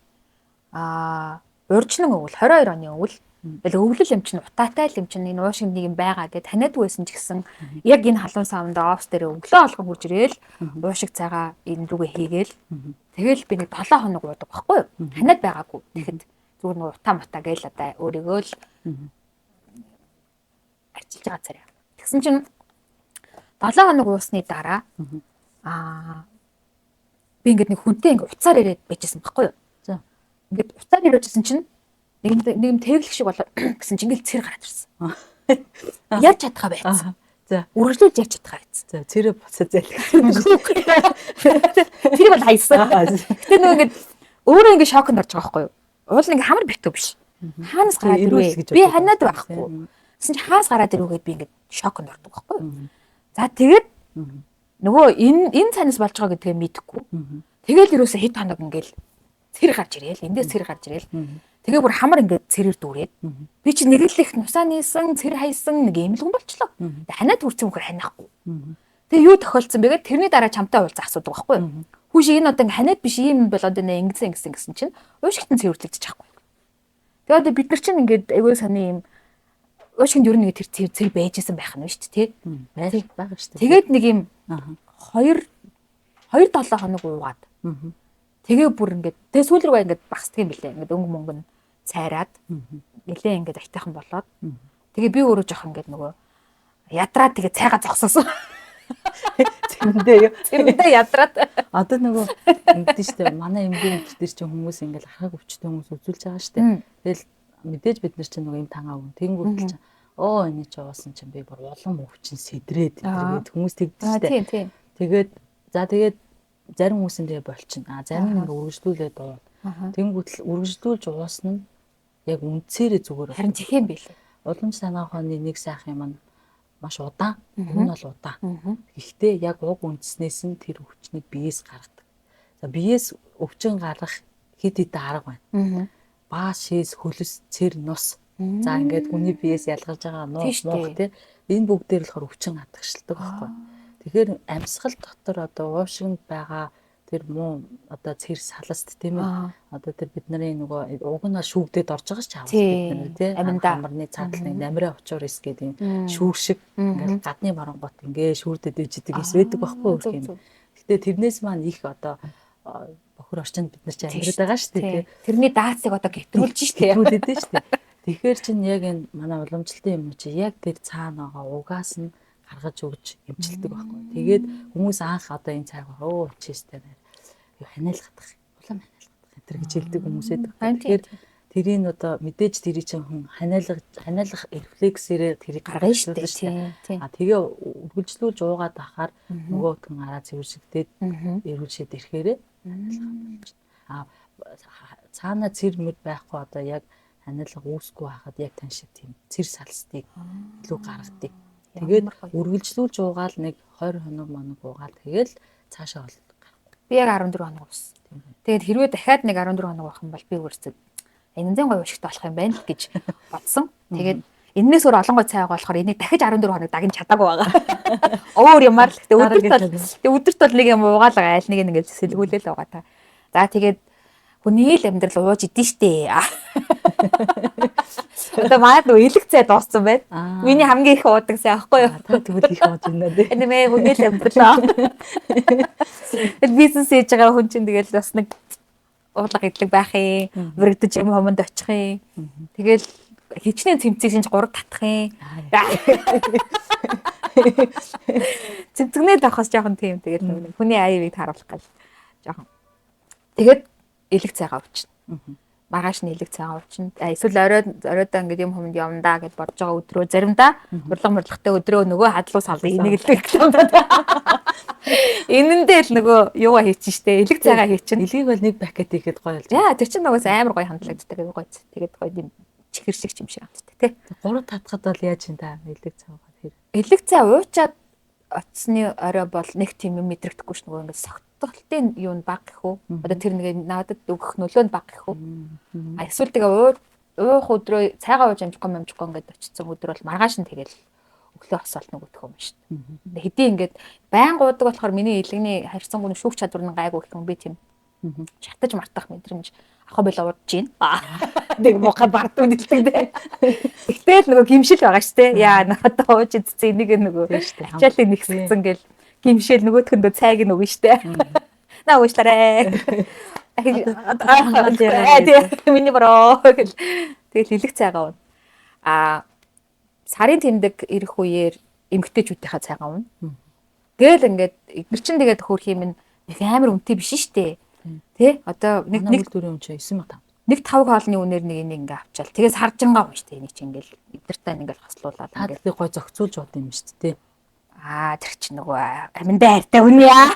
урьдчилан өвөл 22 оны өвөл тэгэл өвлөл юм чинь утаатай л юм чинь энэ уушиг нэг юм байгаа гэд таниадгүй байсан ч гэсэн яг энэ халуун савнд офс дээр өглөө болгон хурж ирээл уушиг цайгаа энэ рүүгээ хийгээл тэгэл би нэг 7 хоног уудаг байхгүй юу? Таниад байгаагүй. Тэгэхэд зүгээр нэг утаа мутаа гээл одоо өөрийгөө л арчилж байгаа царай. Тэгсэн чинь 7 хоног уусны дараа би ингээд нэг хүнтэй ингээд уцаар ирээд байжсэн байхгүй юу? За. Ингээд уцаар ирээжсэн чинь нэг юм тэглэх шиг болоо гэсэн чинь ингээд цэр гараад ирсэн. Ярьж чадхаа байцсан. За. Үргэлжлүүлж ярьж чадхаа байцсан. За, цэрээ буцаа зайлгсан. Тэр бол хайсан. Гэтэ нөгөө ингээд өөрөө ингээд шоконд орж байгаа байхгүй юу? Уул ингээд хамар битүү биш. Хаанаас гараад ирвэ? Би ханиад байхгүй. Тэгсэн чинь хаас гараад ирвэ гэд би ингээд шоконд ордог байхгүй юу? За тэгээд нөгөө энэ цанаас болж байгаа гэдгээ мэдэхгүй. Тэгэл ерөөсө хэд хоног ингээл цэр гарч ирээл, эндээс цэр гарч ирээл. Тэгээ бүр хамар ингээд цэрээр дүүрээд. Би чи нэг л их нусаа нийсэн, цэр хайсан нэг юм л хүн болчлоо. Ханиад хүрсэн үхээр ханиахгүй. Тэгээ юу тохиолдсон бэ гэд тэрний дараа чамтай уулзах асуудаг байхгүй юу? Хүүш энэ одоо ингээ ханиад биш ийм болоод байна ингэсэн ингэсэн гэсэн чинь уушигтэн цэвэрлэгдэж чадахгүй. Тэгээ одоо бид нар чинь ингээд айгүй сони юм уушигт ер нь нэг тэр цэр байжсэн байх нь шүү дээ, тий? Байгаа шүү дээ. Тэгээд нэг юм 2 2 7 хоног уугаад. Тэгээ бүр ингээд тэгээ сүүл рүүгээ ингээд багсдаг юм билээ. Ингээд өнгө мөнгө нь цайраад нэлээ ингээд айтайхан болоод. Тэгээ би өөрөө жоох ингээд нөгөө ядраад тэгээ цайгаа зогсоосон. Цэрэндээ юу? Цэрэндээ ядраад. Одоо нөгөө ингэдэж штэ манай эмгийн өдөр дээр чинь хүмүүс ингээд архаг өвчтэй хүмүүс үзүүлж байгаа штэ. Тэгэл мэдээж бид нар чинь нөгөө эм тангаа өгнө. Тэнгүүтэл чинь Оо энэ ч уусан чинь би бүр улам өвчин сэдрээд тэгээд хүмүүс тэгдэг шүү дээ. Тэгээд за тэгээд зарим хүмүүс нь тэгээ болчихно. А зарим нь үргэлжлүүлээд уuna. Тэнгүүтэл үргэлжлүүлж уусан нь яг үндсээрээ зүгээр. Харин тех юм билээ. Уламж санаа ухааны нэг сайхан юм нь маш удаан. Өмнө нь бол удаан. Гэхдээ яг уг үндснээс нь тэр өвчнийг биеэс гаргадаг. За биеэс өвчин гаргах хэд хэдэн арга байна. Баа, шээс, хөлс, цэр, нус. За ингээд хүний биеэс ялгарч байгаа нуух муух тий. Энэ бүгдээр болохоор өвчин адагшилдаг байхгүй. Тэгэхээр амьсгал дотор одоо уушигнд байгаа тэр муу одоо цэр саласт тийм ээ. Одоо тэр бид нарын нөгөө уг нь шүүгдээд орж байгаа ч чавс бид нар тий. Амарны цаатал нэг намрын очоор эс гэдэг юм шүүр шиг ингээд гадны барангот ингээ шүүрдэд ижидэг эс байдаг байхгүй юу юм. Гэтэ тэрнээс маань их одоо бохор орчинд бид нар чи амьдраад байгаа шүү дээ тий. Тэрний даацыг одоо гэтрүүлж шүү дээ. Гэтрүүлээд шүү дээ. Тэгэхээр чинь яг энэ манай уламжлалтын юм чи яг тэр цаана байгаа угаас нь гаргаж өгч эмчилдэг байхгүй. Тэгээд хүмүүс анх одоо энэ цаг өө чистэй нэр юу ханиалгадах, улам ханиалгадах энэ төр гэж хэлдэг хүмүүс байдаг. Тэгэхээр тэрийг одоо мэдээж тэрийг чинь хүн ханиалгах рефлексээрээ тэрийг гаргана шүү дээ. А тэгээ үргэлжлүүлж уугаад ахаар нөгөөх нь гараа цэвэршигдээд эрүүлшээд ирэхээрээ ханиалга болчихно. А цаана цэр мөр байхгүй одоо яг ханиалга үүсэхгүй байхад яг тань шиг тийм цэр салстыг илүү гаргадаг. Тэгээд үргэлжлүүлж уугаал нэг 20 хоног моног уугаал тэгэл цаашаа бол гарахгүй. Би яг 14 хоног уусан. Тэгээд хэрвээ дахиад нэг 14 хоног уух юм бол би өөрсдөө энэнзэн гоё уушигтай болох юм байна л гэж бодсон. Тэгээд энэнээс өөр олон гой цай байгаа болохоор энийг дахиж 14 хоног дагнаж чадаагүй байгаа. Өөр юмар л гэхдээ өдөрт бол нэг юм уугаал байгаа, аль нэг ингээд сэлгүүлэл байгаа та. За тэгээд хүний л амьдрал ууж идэн штэ. Одоо маад нөө элэг цай дууссан байна. Миний хамгийн их уудаг цай аахгүй юу? Та тэгвэл их ууж байна дээ. Энэ мэ хүний л амьдрал. Тэгэл бизнес хийж байгаа хүн чинь тэгэл бас нэг уулга идлэг байх юм. Бүрэгдэж юм хомонд очих юм. Тэгэл хичнээн цэмцэг шинж 3 татах юм. Цэмцгнээ давхаас жоохон тийм тэгэл хүний аяыг тааруулах гал жоохон. Тэгээд элэг цайгаа уучихна. Маргааш нь элэг цайгаа уучихна. Эсвэл оройдоо ингээд юм хүмүнд явна да гэж бодож байгаа өдрөө заримдаа урлаг мурлагтай өдрөө нөгөө хадлуу салыг энийг л рекламдаад. Энэндээ л нөгөө юугаа хийчин штэ. Элэг цайгаа хийчин. Элгийг бол нэг пакет хийхэд гоё болж. Яа, тэр чинь нугас амар гоё хандлагддаг. Гоё. Тэгээд гоё юм чихэр шиг юм шиг амттай тий. 3 татхад бол яаж юм та элэг цайгаа тэр. Элэг цай уучаад очсны орой бол нэг тийм юм мэдрэгдэхгүй ш нөгөө ингээд согтолтын юу нь баг гэх үү? Одоо тэр нэг надад өгөх нөлөө нь баг гэх үү? А эсвэл тэгээ уух өдрөө цайгаа ууж амжихгүй ингээд очсон өдөр бол маргааш нь тэгэл өглөө хосоол нөгөөх юм шүү дээ. Хэдий ингээд байн гуудаг болохоор миний элэгний харьцангуй шүүх чадвар нь гайгүй гэх юм би тийм шатаж мартах мэдрэмж авах байл уудж гин. Нэг муухай бардуу нэлдэг дээ. Тэгтэл нөгөө гимшил байгаа шүү дээ. Яа надад ууж идсэн энийг нөгөө ачааллыг нэгсгцэн гэл гимшил нөгөөтгөндөө цайг нь өгнө шүү дээ. Наа уушлаарэ. Миний бороо гэл тэгэл элэг цайгаа уuna. А сарын тэмдэг ирэх үеэр эмгтээчүүдийнхээ цайгаа уuna. Тэгэл ингээд эдгэр чинь тэгээд хөөх юм нэг амар үнэтэй биш шүү дээ. Тэ одоо нэг үйлдвэрийн үн чинь 9500. Нэг тавг хоолны үнээр нэг энийг ингээ авчаал. Тэгээс харжингаа унш тэ энийг чинь ингээл эдгэртэй ингээл хослуулаад ингээл тэг гой зохицуулж бод юм шүү дээ. Аа тэр чинь нөгөө аминдаа хайртай хүн яа.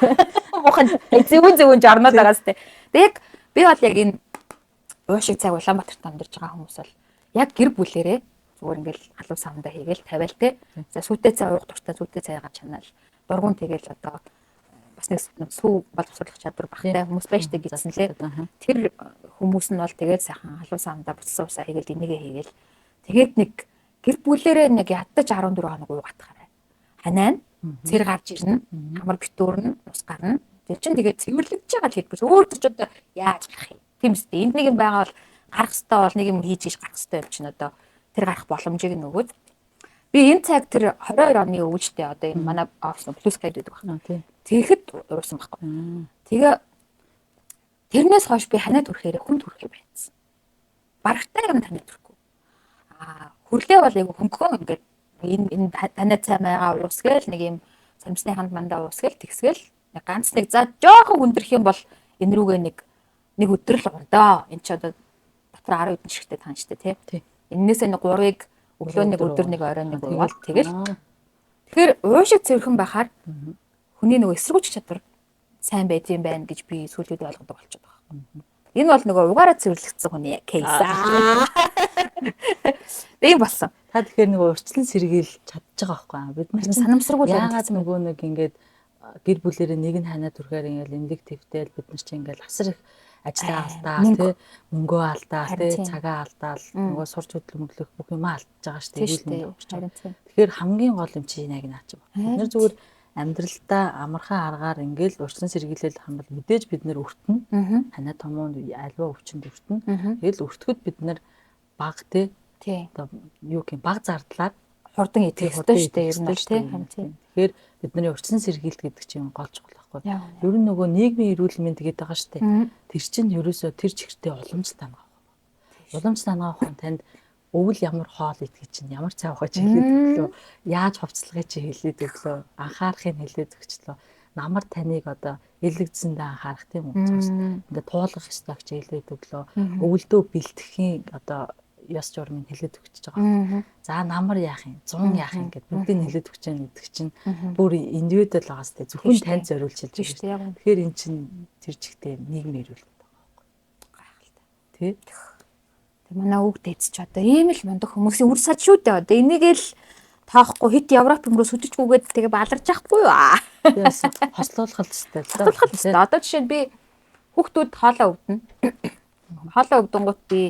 Мухан зэвүүн зэвүүн жорноод байгаас тэ. Тэг яг би бол яг энэ уушиг цаг Улаанбаатарт амьдарч байгаа хүмүүс бол яг гэр бүлэрээ зүгээр ингээл халуун савндаа хийгээл тавиал тэ. За сүйтэй цай уух дуртай сүйтэй цайгаа чанаал. Дургуун тэгэл одоо бас нэг сүү боловсруулах чадвар багтай хүмүүс байж тээ гэсэн лээ. Тэр хүмүүс нь бол тэгээд сайхан халуун савндаа буцсан усаа хийгээл энийгээ хийгээл тэгээд нэг гэр бүлэрээ нэг ядаж 14 хоног уугатахаарай. Ханаа нь цэр гарч ирнэ, хамар битүүрнэ, ус гарна. Тэр чинь тэгээд цэвэрлэгдэж байгаа л хэлбэр. Өөр ч одоо яаж гарах юм? Тийм үстэй. Энд нэг юм байгаа бол гарах хэвээр бол нэг юм хийж хийж гарах хэвээр юм чинь одоо тэр гарах боломжийг нь өгөөд би энэ цаг тэр 22 оны өвөлжтэй одоо энэ манай офис плюс гайд гэдэг байна. Тэгэхэд уусан байхгүй. Тэгээ тэрнээс хойш би ханаа түрхэхээр хүн түрхээ байцсан. Барагтай юм танай түрхэхгүй. Аа хүрлээ бол айгу хөнгөн ингээд энэ танай цай майгаа уусгээл нэг юм самсны ханд мандаа уусгээл тэгсгээл нэг ганц нэг за жоохон хүндрэх юм бол энэ рүүгээ нэг өдөр л ундаа. Энд чи одоо дотор 10 хэдэн шигтэй таан штэ тий. Эннээсээ нэг 3-ыг Өглөө нэг, өдөр нэг, орой нэг уугаад тэгэл. Тэгэхээр уушиг цэвэрхэн байхаар хүний нөгөө эсэргүүцэх чадвар сайн байдсан байна гэж би сүүлийн үед ойлгодог болчиход байгаа. Энэ бол нөгөө угаараа цэвэрлэгдсэн хүний кейс. Тийм болсон. Та тэгэхээр нөгөө урьдчилан сэргийлж чадж байгаа байхгүй юу? Бид нар чинь санамсаргүй л яагаад нөгөө нэг ингээд гэр бүлэрээ нэг нь ханаа түрхээр ингээд эмнэлэг твтэл бид нар чинь ингээд асар их ажлаа алдаал тий, мөнгөө алдаал тий, цагаа алдаал, нөгөө сурч хөдөлмөрлөх бүх юмаа алдаж байгаа шүү дээ. Тэгэхээр хамгийн гол юм чи яг наа чи. Бид нар зүгээр амьдралдаа амархан аргаар ингээл урьдчилан сэргийлэл хам бол мэдээж бид нэр өртөн. Ханаа томоонд альва өвчнөд өртөн. Тэгэл өртөхөд бид нар баг тий. Одоо юу гэх юм, баг зардлаар хурдан идэх ёстой шүү дээ, ер нь бол тий. Тэгэхээр бидний урьдчилан сэргийлт гэдэг чинь гол чухал байхгүй. Ер нь нөгөө нийгмийн эрүүл мэнд гэдэг байгаа шүү дээ. Тэр чинь ерөөсөө тэр чигтээ уламжлалт ангаа. Уламжлалт ангаа ухаан танд өвөл ямар хоол идэхийг чинь, ямар цай уухыг чи хэлээд өглөө, яаж хувцлагыг чи хэлээд өглөө, анхаарахыг хэлээд өгчлөө. Намар таныг одоо элэгдсэндээ анхаарах тийм үү? Ингээд туулгах ёстой гэж хэлээд өглөө. Өвөлдөө бэлтгэхийн одоо ёс журмыг хэлээд өгч байгаа. За намар яах юм, зун яах юм гэд бүгдийг хэлээд өгч яах гэдэг чинь бүр индивидуал байгаас тэ зөвхөн танд зориулж хэлж байгаа. Тэгэхээр эн чинь тэр чигтээ нийгмийн эрүүл мэнд байгаа байхгүй. Гайхалтай. Тэ? Манай үг дээдс ч одоо ийм л мундаг хүмүүсийн үр сад шүү дээ. Одоо энийг л тоохгүй хит Европ юм руу сүжижгүйгээд тэгээ баларч яахгүй юу? Тэгээс хослуулах л ёстой л да. Хослуулах л ёстой. Одоо жишээ нь би хүүхдүүд хоолоо өвдөнө. Хоолоо өвдөнгүүт би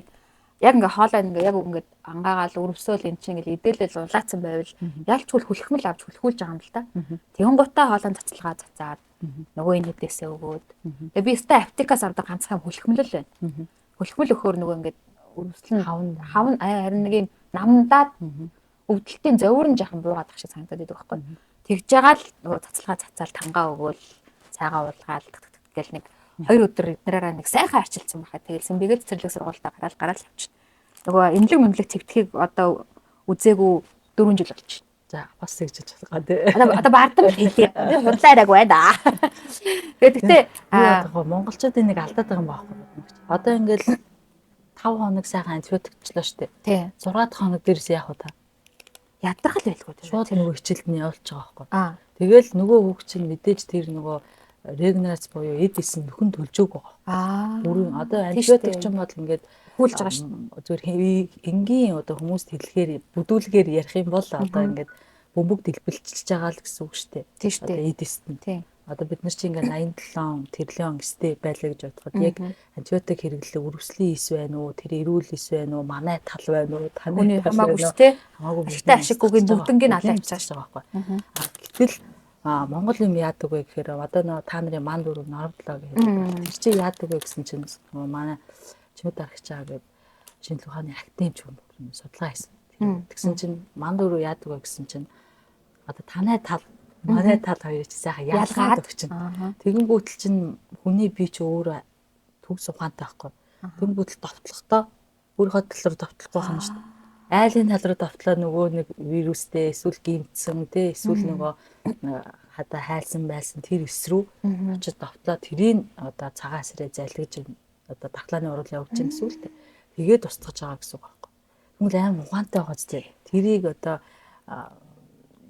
яг ингээ хоолоо ингээ яг ингээд ангаагаал өрөвсөөл эн чинь ингээл идээлэл улаацсан байвал ялчгүй хүлхмэл авч хүлхүүлж байгаа юм л да. Тэгэн гутаа хоолоо цацалгаа цацаад нөгөө энэ хэдээсээ өгөөд. Тэгээ би өстой аптекаас авдаг ганцхан хүлхмэл л байна. Хүлхмэл өгөхөөр нөгөө ингээд өрөвсөл нь хавна харин нэг юм намдаад өвдөлтийн зовир нь жаахан буугаад ах шиг санагдаад байдаг байхгүй. Тэгж байгаа л нөгөө цацалгаа цацаал тангаа өгөөл цайгаа уулгаал гэл нэг 2 өдөр эднэрээрээ нэг сайхан арчилсан байхаа. Тэгэл сэмбэгээ цэцэрлэг сургуультаа гараал гараал явчихна. Нөгөө эмнэлэг мэмлэг цэвдэхийг одоо үзээгүй 4 жил болчих. За бас тэгж болох га тий. Одоо бардам хэлье. Би худлаа яриаг байна. Тэгээд гэтээ монголчуудын нэг алдаад байгаа юм аахгүй. Одоо ингээл 5 хоног сайхан антибиотикчлаа шүү дээ. 6 дахь хоног дээрээс яах вэ та? Ядрахал байлгүй дээ. Шууд нөгөө хичээлд нь явуулж байгаа байхгүй. Тэгэл нөгөө хүүхд чинь мэдээж тэр нөгөө регенерац буюу эд эсэн нөхөн төлжөөг байгаа. Бүрэн одоо антибиотик ч юм бол ингээд хүүлж байгаа шүү дээ. Зүгээр энгийн одоо хүмүүст хэлэхээр бүдүүлгээр ярих юм бол одоо ингээд бөмбөг дэлбэлчилж байгаа л гэсэн үг шүү дээ. Одоо эд эст нь. Одоо бид нар чинь ингээд 87 триллион эстэй байлаа гэж бодоход яг антибиотик хэрэглэлээ өрөвслийн эс байна уу, тэр эрүүл эс байна уу, манай тал байна уу, таны тал хамаагүй шүү дээ. Хамаагүй ашигтай ашиггүйг бүгднгийн алаа авчиж байгаа байхгүй. Гэтэл Монгол юм яадаг вэ гэхээр одоо нөө та нарын ман дөрөв норвдлоо гэдэг. Тэр чинь яадаг вэ гэсэн чинь нөгөө манай чимэд архичаа гэдэг шинжлэх ухааны академич хүн судалгаа хийсэн. Тэгсэн чинь ман дөрөв яадаг вэ гэсэн чинь одоо танай тал манай тал хоёрыг чи сайхан ялгаад өгч чинь. Тэгэнгүүтэл чинь хүний бие чи өөрөө төгс ухаантай байхгүй. Тэгэнгүүтэл довтлохдоо өөрийнхөө тал руу довтлохгүй байна шүү дээ. Айлын тал руу довтлоо нөгөө нэг вирустэй эсвэл гэмтсэн те эсвэл нөгөө хадаа хайлсан байсан тэр эс рүү очиж довтлоо тэрийг одоо цагаан сэрээ залгиж одоо дархлааны урал явуулж чинь гэсэн үг л те. Тэгээд устгаж байгаа гэсэн үг байхгүй. Тэгмэл аим ухаантай байгаа ч те. Тэрийг одоо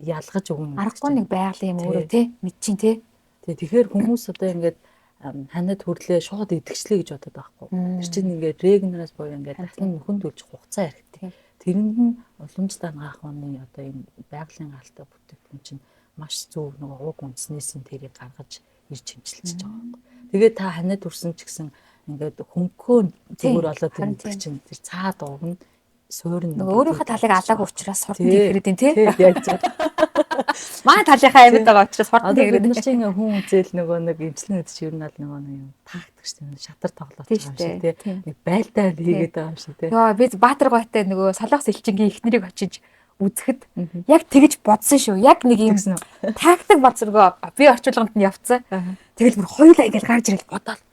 ялгаж өгнө. Аргагүй нэг байгалийн юм өөрөө тий мэдчин тий. Тэгэхээр хүмүүс одоо ингээд ханад хөрлөө шууд идэгчлээ гэж бодод байхгүй. Тэр чинь ингээд регенерац буюу ингээд дахин нөхөн төлж хугацаа хэрэгтэй. Тэрэнд нь уламжлалт ангаах оны одоо энэ байгалийн гаалтай бүтээгдэхүүн чинь маш зөв нөгөө уг үндснээс нь тэрийг гаргаж ирж хэмжилж байгаа байхгүй. Тэгээд та ханад хүрсэн ч гэсэн ингээд хөнгөө зүгээр болоод ирдэг чинь тэр цаад уг нь суурин нөгөө өөрийнхөө талыг алаагүй учраас хурдан тэгрэд юм тий. Яг зөв. Манай талынхаа амьд байгаа учраас хурдан тэгрэд. Бид нар чинь ингээ хүн үзэл нөгөө нэг эмчилэн гэдэг чинь ер нь аль нөгөө нэг юм тактик шүү дээ. Шатар тоглоод байгаа юм шиг тий. Нэг байлдаа хийгээд байгаа юм шиг тий. Йоо би Баатар гойтой нөгөө Солонгос элчингийн эхнэрийг очиж үзэхэд яг тэгж бодсон шүү. Яг нэг юм тактик бодсоргоо би орчуулганд нь явцсан. Тэгэл бүр хоёулаа ингээл гарч ирэл бодоол.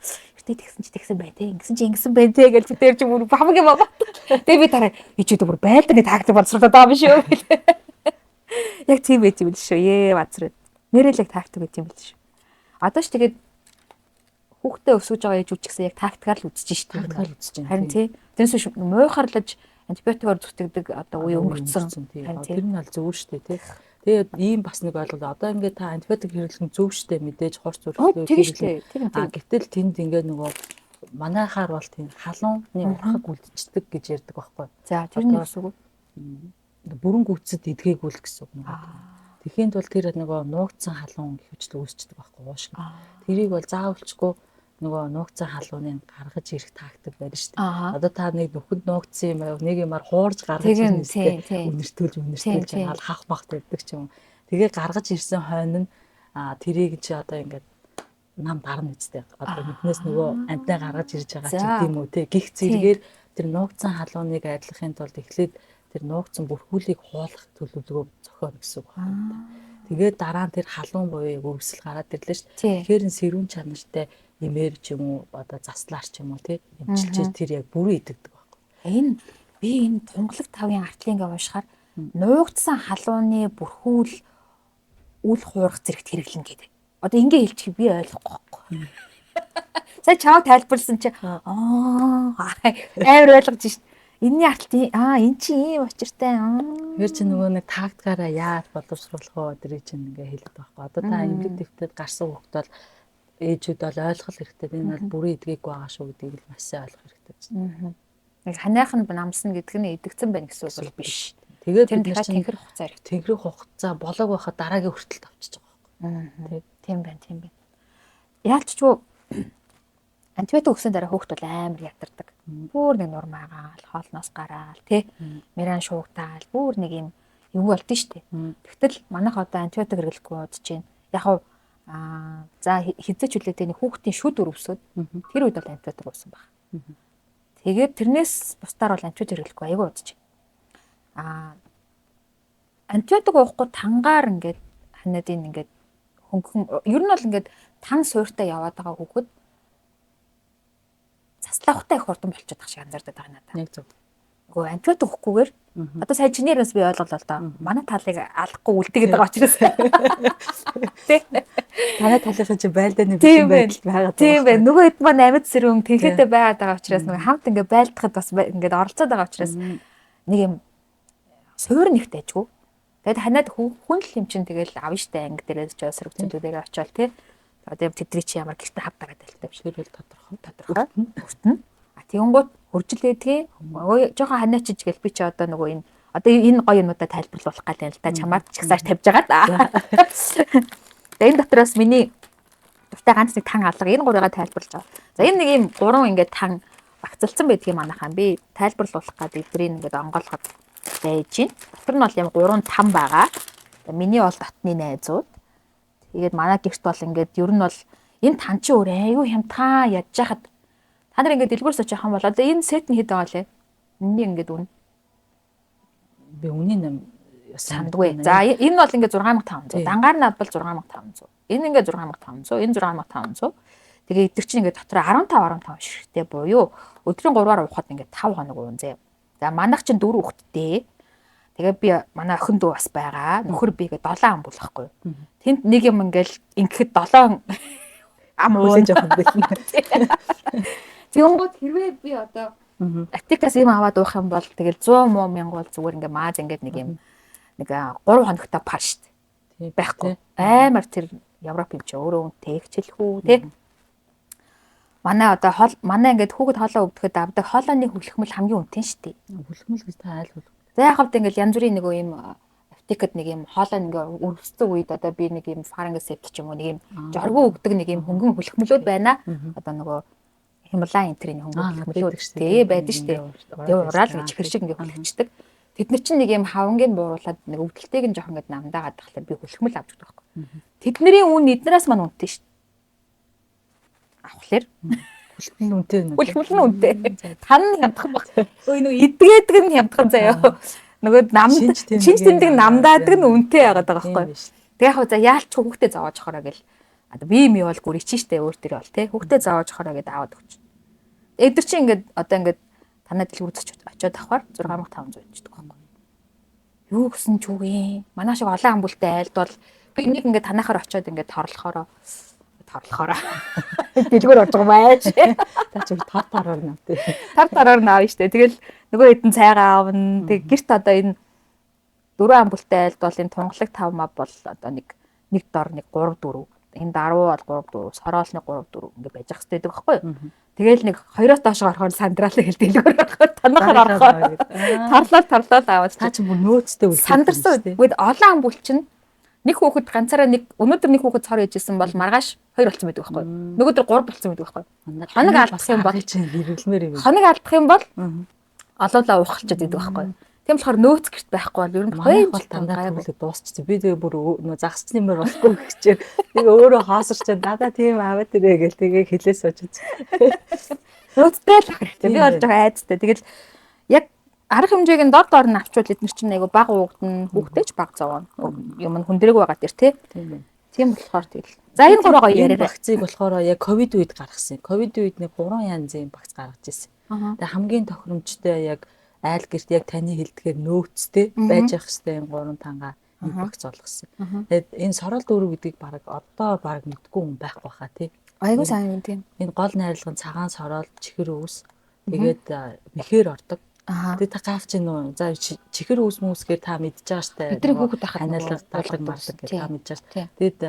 Тэгсэн чи тэгсэн бай тээ. Ингэсэн чи ингэсэн бай тээ гэж бид тэр чи бүр хамаг юм бат. Тэгээ би дараа ичүүд бүр байлданы тактик боловсруулаад байгаа юм шүү гэлээ. Яг тийм байт юм л шүү. Ээ базар. Нэрэл яг тактик байт юм л шүү. Одоо ч тэгээд хүүхдээ өсгөж байгаа ээж үуч гэсэн яг тактикаар л үзэж шít. Тактикаар үзэж байна. Харин тий. Тэрнээс биш муухарлаж Антибиотикоор зүтгэдэг одоо үе өнгөрцөн. Тэр нь бол зөв шүү дээ, тий. Тэгээд ийм бас нэг ойлголт. Одоо ингээд та антибиотик хэрэглэх нь зөв шүү дээ, мэдээж хурц өрхлөө. Тийм шүү дээ. А гэтэл тэнд ингээд нөгөө манайхаар бол тийм халууны урхаг үлдчихдэг гэж ярьдаг байхгүй. За, тэр нь юу гэсэн үг? Бүрэн гүйцэд эдгээгүй л гэсэн үг. Тэгэхийн тулд тэр нөгөө нуугдсан халуун гэх мэтлээ үүсчдэг байхгүй уушиг. Тэрийг бол заавалчгүй нөгөө нуугдсан халууныг гаргаж ирэх тактик байна шүү дээ. Одоо та нэг нүхэнд нуугдсан юм аа, нэг юмар хуурж гаргаж ирнэ шүү дээ. Үнэртүүлж яагаад хах мах тавьдаг ч юм. Тэгээ гаргаж ирсэн хойно нь тэрийг чи одоо ингээд нам дарна үстэй. Одоо нүхнээс нөгөө амтнаа гаргаж ирж байгаа ч гэдэм үү те. Гих зэрэгээр тэр нуугдсан халууныг айдлахын тулд эхлээд тэр нуугдсан бүрхүүлийг хуулах төлөвлөгөө зохионо гэсэн үг байна. Тэгээд дараа нь тэр халуун буюу өвсөл гараад ирлээ шүү дээ. Тэгэхээр н сэрүүн чанартай имээр ч юм уу одоо заслаар ч юм уу тий эмчилжээ тэр яг бүрэн идэгдэг байхгүй. Энэ би энэ тунгалаг тавын артлын ингээ уншихаар нуугдсан халууны бүрхүүл үл хуурах зэрэгт хэрэглэнэ гэдэг. Одоо ингээ хэлчих би ойлгохгүй байхгүй. Сая чамайг тайлбарласан чи аа амар ойлгож шин. Энийний артлт эн чинь ийм учиртай. Тэр чинь нөгөө нэг тактикаараа яаж боловсруулах вэ тэрийг чинь ингээ хэлээд байгаа байхгүй. Одоо та эмнэлэг дэвтэрд гарсан хүүхд бол ээжүүд бол ойлгох хэрэгтэй. Энэ бол бүрэн эдгээгүй байгаа шүү гэдгийг л маш сайн ойлгох хэрэгтэй. Яг ханиах нь намсна гэдэг нь эдгцэн байна гэсэн үг бол биш. Тэгээд бид нар чинь тэнхрэх хугацаа хэрэгтэй. Тэнхрэх хугацаа болоог байхад дараагийн хүртэлд авчиж байгаа байхгүй. Тийм байна, тийм байна. Яалчгүй антибиотик өгсөн дараа хүүхд бол амар ядардаг. Бүр нэг нурмаагаал, хоолноос гараал, тий. Миран шуугдаал, бүр нэг юм юу болд нь штэ. Тэгтэл манайх одоо антибиотик хэрэглэхгүй удаж чинь. Яг хав за хизээч үлээтэй нэг хүүхдийн шүд өрөвсөд тэр үед бол антибиотик уусан баг. Тэгээд тэрнээс бусдаар бол антибиотик хэрэглэхгүй айгүй удаж. Антибиотик уухгүй тангаар ингээд ханаад энэ ингээд хөнгөн ер нь бол ингээд тан суурьтай яваад байгаа хүүхэд заслаахтай их хурдан болчиход байгаа шиг анзаардаг байгаа надад. Яг зөв. Нөгөө антибиотик өгөхгүйгээр одоо сая чиний яриас би ойлголоо л доо. Манай талыг алахгүй үлдээгээд байгаа учраас. Тэ. Танай талынхаа чи байлдааны бэлэн байдал байгаа. Тийм байна. Нөгөө хэд маань амьд сэрүүн тэнхээтэй байгаад байгаа учраас нөгөө хамт ингээ байлдахад бас ингээд оролцоод байгаа учраас нэг юм суур нэгт ажгүй. Тэгэд ханаад хүн л юм чин тэгэл авна штэ анги дээрээс ч сэрвцүүдээр очиод тий. Одоо тэдний чи ямар гэрте хав дараад байлтай биш. Тэр бол тодорхой. Тодорхой. Өртөн. А тэгэнгүүт хуржил байдгийг жоохон ханиачиж гэл би чи одоо нөгөө энэ одоо энэ гоё юмудаа тайлбарлуулах гал юм л та чамаад ч ихсааш тавьж байгаа да. Тэгээ энэ дотроос миний дуртай ганц нэг тан алга энэ гурыгаа тайлбарлаж байгаа. За энэ нэг юм гурван ингээд тан багцалцсан байдгийг манайхаа би тайлбарлуулах гад эдрийг ингээд онгойлгоод байж гин. Дотор нь бол юм гурван там байгаа. Миний бол дотны найзууд. Тэгээд манай гэрт бол ингээд ер нь бол энэ тан чи өөр айгүй хямдхан ядж хахад та нар ингээд дэлгүүрс очих юм бол одоо энэ сет нь хэд байгаа лээ? Энэний ингээд үн. Би үнийн нам сандгүй. За энэ бол ингээд 6500. Дангаар нь авбал 6500. Энэ ингээд 6500, энэ 6500. Тэгээ эдгэр чинь ингээд дотор 15 15 ширхтээ буюу өдрийн 3-аар уухад ингээд 5 хоног уун зэ. За манайх чинь 4 хүүхэдтэй. Тэгээ би манай охин дүү бас байгаа. Нөхөр би гээ 7 ам болохгүй. Тэнд нэг юм ингээл ингэхэд 7 ам уун жоохон бэлэн. Тэгэнгүүт хэрвээ би одоо аптекаас юм аваад уух юм бол тэгэл 100 муу мянга бол зүгээр ингээ мааз ингээд нэг юм нэг 3 хоногтой пар штт. Байхгүй. Амар тэр Европ юм чи өөрөө үнэтэй хүү тий. Манай одоо хоол манай ингээд хүүхэд хоолоо өгдөхэд авдаг хоолойны хүлхмэл хамгийн үнэтэй штт. Хүлхмэл гэж та айл хүлхмэл. За яг хавд ингээд янз бүрийн нэг юм аптекад нэг юм хоолой ингээ өрөвссөн үед одоо би нэг юм фарингосепт ч юм уу нэг юм жоргоо өгдөг нэг юм хөнгөн хүлхмэлүүд байна. Одоо нөгөө Хималай энтрийн хөнгөн хүлхмэлүүд тий байдаг штэ. Тэгээ ураал гэж чихэр шиг ингээ хүлхчихдэг. Тэд нар чинь нэг юм хавангийг бууруулад нэг өвдөлтийг нь жоохон ингээд намдаагаад тахлаа би хүлхмэл авч өгдөг байхгүй. Тэдний үн эднээс маань үнэтэй штэ. Авахлаар хүлхмэл нь үнэтэй. Хүлхмэл нь үнэтэй. Тан нь хямдхан баг. Өө нөгөө эдгээдэг нь хямдхан заяа. Нөгөө нам шинж тэмдэг намдаадаг нь үнэтэй байгаад байгаа байхгүй. Тэгээ яг за яалч хүүхдээ зовоож хороо гэл. Одоо би юм бол гүр ичэн штэ өөр дээр бол тий. Хүүхдээ зовоож хороо гэд аваад өгч. Эдгэр чинь ингээд одоо ингээд танай дэлгүүр очиод авахар 6500 өчдөг байхгүй. Юу гэсэн ч үгүй. Манай шиг олон ам бүлтэй айлд бол би нэг ингээд танахаар очиод ингээд торлохороо торлохоор. Дэлгүүр орж байгаа байж. Та чи тар тараар нав тий. Тар тараар навна штэ. Тэгэл нөгөө хэдэн цайгаа авна. Тэг гэрт одоо энэ 4 ампултай айлд бол энэ тунгалаг 5 мав бол одоо нэг нэг дор нэг 3 4. Энэ даруу бол 3 4, сороол нэг 3 4 ингэ байж ах хэрэгтэй байхгүй юу? Тэгэл нэг хоёроос доош орохоор сандраалаа хэл дэлгүүр орохоор танахаар орохоор тарлал тарлал аваад та чи бүр нөөцтэй үлдээ. Сандарсан. Тэгэд олон ампул чинь нэг хүүхэд ганцаараа нэг өнөөдөр нэг хүүхэд цор ээжсэн бол маргааш хоёр болсон байдаг байхгүй юу? Нөгөөдөр гурав болсон байдаг байхгүй юу? Хоног алдах юм бол чинь хэрэглэмээр юм. Хоног алдах юм бол олоолаа уухалчаад байдаг байхгүй юу? Тийм болохоор нөөц гэрт байхгүй бол ер нь хоёр бол дандаа төвлөд дуусчихсан. Би тэгээ бүр нөө загасчны мөр болохгүй гэчээр нэг өөрөө хоосорч надаа тийм аваад ирээ гэл тэгээ хэлээ сууж. Нөөцтэй л хэрэгтэй. Би бол жоохон айцтай. Тэгэл яг арга хэмжээг нь дор дор нь авчвал эдгээр чинь айгу баг уугдана, хүүхдээ ч баг зовооно. Юм нь хүндрэг байгаа тэр тий. Тийм болохоор тэгэл. За энэ гурав гоё яриарай. Вакциныг болохоор яг ковид үед гаргасан. Ковид үед нэг 3 янзын вакц гаргаж ирсэн. Тэгээ хамгийн тохиромжтой яг айл гэрт яг таны хэлдгээр нөөцтэй байж явах хэрэгтэй юм 3 тангаа нэг багц олгосон. Тэгээд энэ сорол дөрөв гэдгийг баг одоо баг мэдгүй хүн байхгүй баха тий. Айгуу сайн юм тийм. Энэ гол найрлага нь цагаан сорол, чихэр өвс, тэгээд мэхээр ордог. Тэгээд та гавч нүү. За чихэр өвс мүсгээр та мэдж байгаа штэ. Бидний хүүхэд байхад ханиалга даалга мардаг гэж та мэдж байгаа штэ. Тэгээд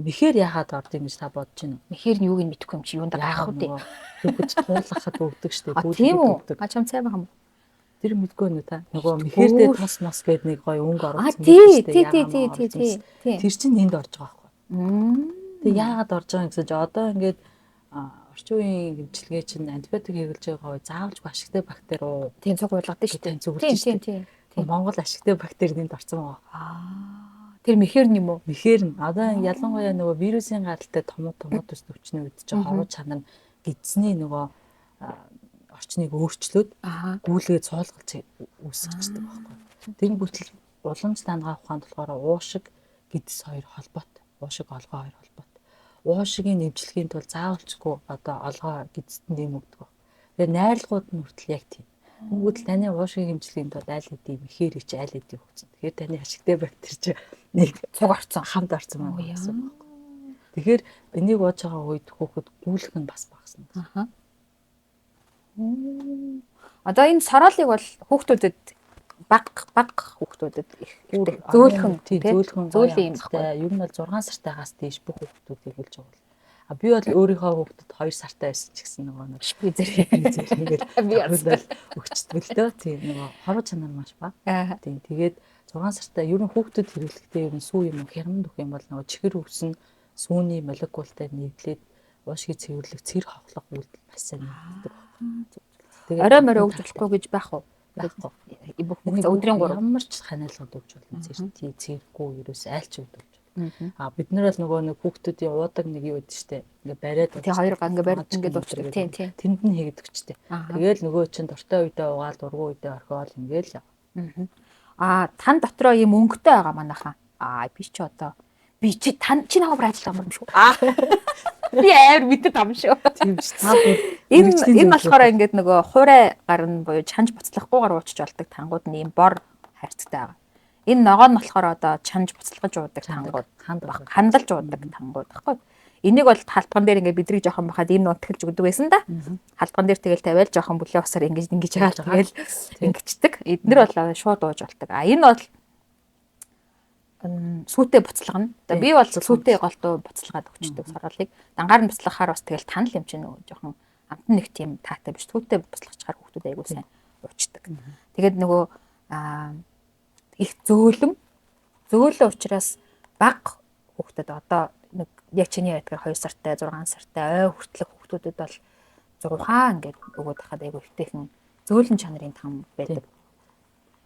мэхээр яхаад орд юм гэж та бодож байна уу? Мэхээр нь юуг нь мэдэхгүй юм чи юунд гайхах вэ? Хүүхэд туулахад өгдөг штэ. Тийм үү? А чам цай байгаа юм. Тэр мэдгүй нүү та. Нөгөө мэхэрдээ тус мос гээд нэг гоё өнгө оруулсан шүү дээ. Тий. Тэр чинь энд орж байгаа байхгүй. Тэг яагаад орж байгаа юм гэсэн чи одоо ингээд орчин үеийн гэмчилгээ чинь антибиотик хэрэглэж байгаа үе заавалжгүй ашигтай бактери уу? Тийм цуг уулгадаг шүү дээ. Зүгэлж шүү дээ. Тийм. Монгол ашигтай бактери энд орсон байгаа. Тэр мэхэр нь юм уу? Мэхэр нь. Одоо ялангуяа нөгөө вирусын гаралтай томод төс төвчний үед чинь хоруу чанар нь гидсний нөгөө орчныг өөрчлөөд гүйлгээ цоолголж үүсгэждэг байхгүй. Тэр бүтэл уламж дангаа ухаанд болохоор уушиг гидс хоёр холбоотой. Уушиг олгоо хоёр холбоотой. Уушигийн нэмжлэгийн тулд заавалчгүй одоо олгоо гидсэд нэм өгдөг. Тэгэхээр найрлагууд нь хүртэл яг тийм. Хүмүүдэл таны уушигийн хэмжлэгийн тулд аль хэдийн мэхээр ич аль хэдийн өгсөн. Тэгэхээр таны ашигтай бактери чи нэг цуг орцсон, хамт орцсон байна гэсэн үг байхгүй. Тэгэхээр энийг ууж байгаа үед хүүхэд гүйлэх нь бас багасна. Аха. Одоо энэ сороолыг бол хүүхдүүдэд баг хүүхдүүдэд их зөөлхөн зөөлхөн зөөлөн юм баггүй. Ер нь бол 6 сартайгаас дээш бүх хүүхдүүдийг хэлж байгаа бол. А би бол өөрийнхөө хүүхдэд 2 сартай байсан ч гэсэн нөгөө нэг шпизер ингээл би бол өгчдөг л дөө. Тийм нөгөө хоруу чанар маш бага. Тийм тэгээд 6 сартай ер нь хүүхдүүд хэрэглэхдээ ер нь сүү юм уу хямд өгөх юм бол нөгөө чихэр өвсөн сүүний молекултай нийлээд уушгийг цэвэрлэх цэр хохлох үйлдэл маш сайн нэгддэг байхгүй. Тэгээд орой морой өгж болохгүй гэж байх уу? Байхгүй. Бүх өдрийн 3 ямар ч ханиалгад өгж болно. Цэрти, цэргүй ерөөс аль ч өгж болно. А бид нар бол нөгөө нэг хүүхдүүдийн уудаг нэг юу гэдэг штэ. Ингээ бариад тий хоёр га ингээ бариад ингээ дуучдаг. Тийм тийм. Тэнд нь хийгдэг чтэй. Тэгээл нөгөө чинь дуртай үедээ угаал, дургу үедээ орхиол ингээл. А тан дотроо ийм өнгөтэй байгаа манайхаа. А би чи одоо би чи тан чи намайг ажиллах юм шүү. Аа. Би амар мэддэг юм шүү. Тийм ш. Та бүр энэ болохоор ингээд нөгөө хуурай гарна буюу чанж буцлахгүйгээр уучж болдог тангууд нь ийм бор хайрцагтай байгаа. Энэ ногоо нь болохоор одоо чанж буцалгаж уудаг тангууд, хандалж уудаг тангууд байхгүй. Энийг бол халдган дээр ингээд бидрийг жоохон бахад ийм нутгалж өгдөг байсан да. Халдган дээр тэгэл тавиал жоохон бүлээ усаар ингэж ингэж байгаа тэгэл ингэчдэг. Эднэр бол шууд ууж болдог. А энэ бол сүүтэй буцалгана. Одоо би бол сүүтэй голдуу буцалгаад өгчдөг сороолыг. Дангаар нь буцалгахаар бас тэгэл танал юм чинь нөгөө жоохон амт нэг тийм таатай биш. Сүүтэй буцалгачаар хүүхдүүд айгуу сайн уучдаг. Тэгээд нөгөө их зөөлөн учраас баг хүүхдэд одоо нэг яг чиний ярьдгаар 2 сартай, 6 сартай ой хүртэлх хүүхдүүдэд бол 100 ингээд өгөөд хахад айгуу эвтэйхэн зөөлөн чанарын там байдаг.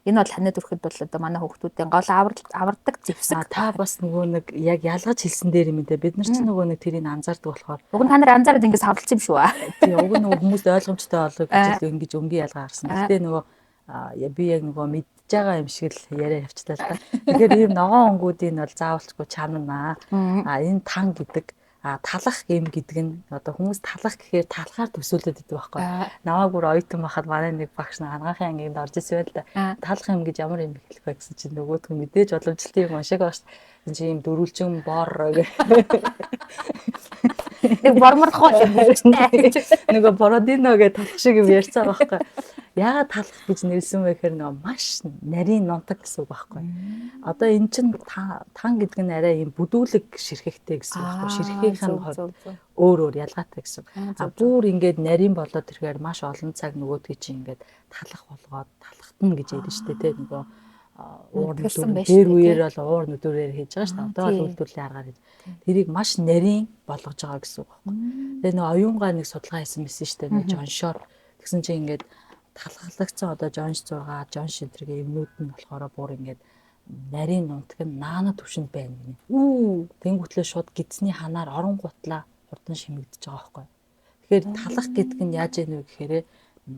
Энэ бол ханиад өрөхөд бол одоо манай хүүхдүүдийн гол авардаг зэвсэг. Та бас нөгөө нэг яг ялгаж хэлсэн дээр юм дээ. Бид нар ч нөгөө нэг тэрийг анзаардаг болохоор. Уг нь та нар анзаараад ингэж савлцсан юм шүү. Тийм, уг нь нөгөө хүмүүст ойлгомжтой олгоё гэж л ингэж өнгийн ялгаа гарсан. Гэтэ нөгөө би яг нөгөө мэдж байгаа юм шиг л яриа явчлаа л да. Тэгэхээр ийм ногоон өнгүүдийн бол заавалчгүй чанарнаа. А энэ тан гэдэг талах гэм гэдэг нь одоо хүмүүс талах гэхээр талахаар төсөөлөд идэв байхгүй. Намайг бүр оюутан байхад манай нэг багш нэг анагаахын ангинд орж ирсэн байл да. Талах юм гэж ямар юм хэлэх вэ гэсэн чинь нөгөөдх нь мэдээж боломжтой юм уншиг байгаа шүү. Тэгсэн чинь ийм дөрвөлжин бор гэх. Нэг борморлох юм гэж. Нөгөө Бородино гэж талах шиг юм ярьцаа байхгүй. Яагаад талах гэж нэрлсэн бэ гэхээр нөгөө маш нарийн нунтаг гэсэн үг байхгүй. Одоо эн чинь тан гэдэг нь арай ийм бүдүүлэг ширхэгтэй гэсэн үг байхгүй. Ширхгийнх нь хувьд өөр өөр ялгаатай гэсэн. А бүр ингээд нарийн болоод ирэхээр маш олон цаг нөгөөдгийг чинь ингээд талах болгоод талахтана гэж ярьж штэ тэ нөгөө уур нүдүүр дээр үеэр бол уур нүдүүрээр хийж байгаа шүү дээ. Одоо бол үйлдвэрлэлийн аргаар хийж. Тэрийг маш нарийн болгож байгаа гэсэн үг байхгүй. Тэгээ нөгөө оюунгаа нэг судалгаа хийсэн байсан шүү дээ. Нөгөө Жоншоор тэгсэн чинь ингээд талхалгацсан одоо Жонш 6, Жонш энтергээ юмнууд нь болохоор бүр ингээд нарийн нунтаг нь наана төвшөнд байна гинэ. Үү. Тэнгүүтлээ шууд гидсний ханаар оронгуутлаа хурдан шимэгдэж байгаа байхгүй. Тэгэхээр талах гэдэг нь яаж яах вэ гэхээр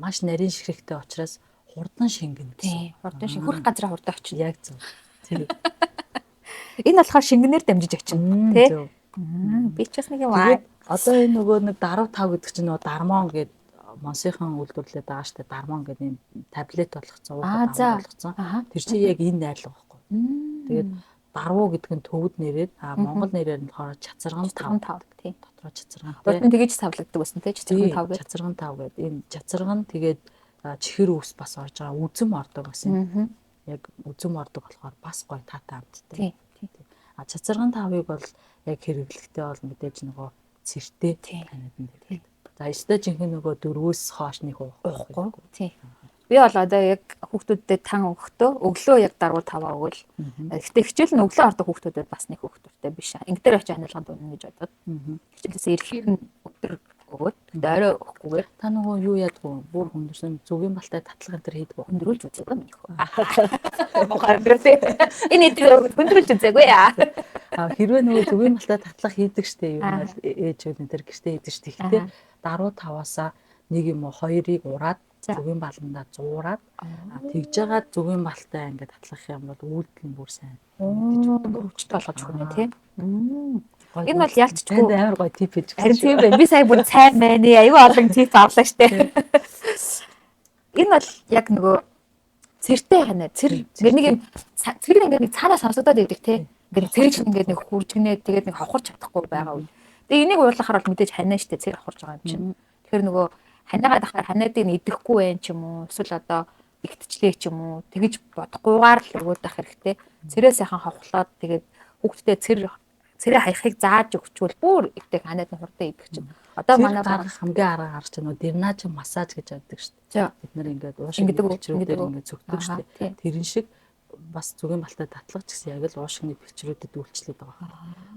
маш нарийн ширхэгтэй учраас хурдан шингэнэ гэсэн. Тийм, хурдан шин хөрөх газраа хурдан очино. Яг зөв. Тийм. Энэ болохоор шингэнээр дамжиж очино, тий? Би ч бас нэг юм аа. Одоо энэ нөгөө нэг даруй тав гэдэг чинь нөгөө дармон гэдэг Монсынхан үйлдвэрлээд байгаа штэ дармон гэдэг юм таблет болгоцсон, уух болгоцсон. Тэр чинь яг энэ найрлага байхгүй. Тэгээд дарвуу гэдэг нь төвд нэрээр а Монгол нэрээр нь болохоор чацарган тав тий. Дотроо чацарган тий. Урд нь тэгэж савлагддаг байсан тий чацарган тав гэдэг. Чацарган тав гэдэг. Энэ чацарган тэгээд чихэр өвс бас орж байгаа. Үзэм ордог бас юм. Яг үзэм ордог болохоор бас гоё таатай амттай. Тий. А чацарган тавыг бол яг хэрэглэхдээ бол мэдээж нөгөө цэртэй танид нь хэрэгтэй. За өстой жинхэнэ нөгөө дөрвөөс хоош нэг уухгүй. Тий. Би бол одоо яг хүүхдүүдэд тан өгөхдөө өглөө яг даруй таваа өгөөл. Гэхдээ хичээл нь өглөө ордог хүүхдүүдэд бас нэг хүүхдүүртэй биш. Инг дээр очиж ханиулганд унана гэж бодоод. Хичээлээс ирэхээр нь өдөр өгөөд тэгтээ орой өгөхгүйгээр та нөгөө юу яадгүй бүр хүндэрсэн зүгийн балтай татлага энэ төр хийдгүү хүндрүүлж үзээгүй минь хөө. Мохоор амьдрал энэ эдгээр хүндрүүлж үзээгүй яа. А хэрвээ нөгөө зүгийн балтай татлага хийдэг штэ юу нь бол ээжүүд энэ төр гэртээ хийдэг штэ. Гэхдээ даруй таваасаа нэг юм уу хоёрыг ураад зүгийн баландаа зуураад тэгж байгаа зүгийн балтай ингээд татлах юм бол үйлдэл нь бүр сайн. Бүр хүчтэй болгож өгнө тий. Энэ бол ялцчгүй амар гоё тип хийж өгсөн. Харин тийм байна. Би сая бүр цай мэнэ аюу олон тип авлаа штэ. Энэ бол яг нөгөө цэртэй ханаа. Цэр ингээд нэг юм цэр ингээд нэг цаанаа сонсогдоод байдаг тий. Ингээд цэрч ингээд нэг хуржгнээ тэгээд нэг хавхарч чадахгүй байгаа үе. Тэгээ энийг уулахаар бол мэдээж ханаа штэ цэр хавхарч байгаа юм чинь. Тэгэхээр нөгөө ханаагаа дахаар ханаадыг нь идэхгүй байх ч юм уу эсвэл одоо игтчлээ ч юм уу тэгэж бодохгүйгээр л өгөөд байх хэрэгтэй. Цэрээ сайхан хавхлаад тэгээд хүүхдтэй цэр цэрээ хаяхыг зааж өгчвөл бүр ихтэй ханаад нь хурдан идэх чинь. Одоо манай гаргах хамгийн арга гарч нөгөө дернаж массаж гэж яддаг шүү дээ. Бид нар ингээд уушиг бэлчрүүдээр ингээд цөгдөг шүү дээ. Тэрэн шиг бас зүгийн балтай татлах ч гэсэн яг л уушигны бэлчрүүдэд үйлчлээд байгаа.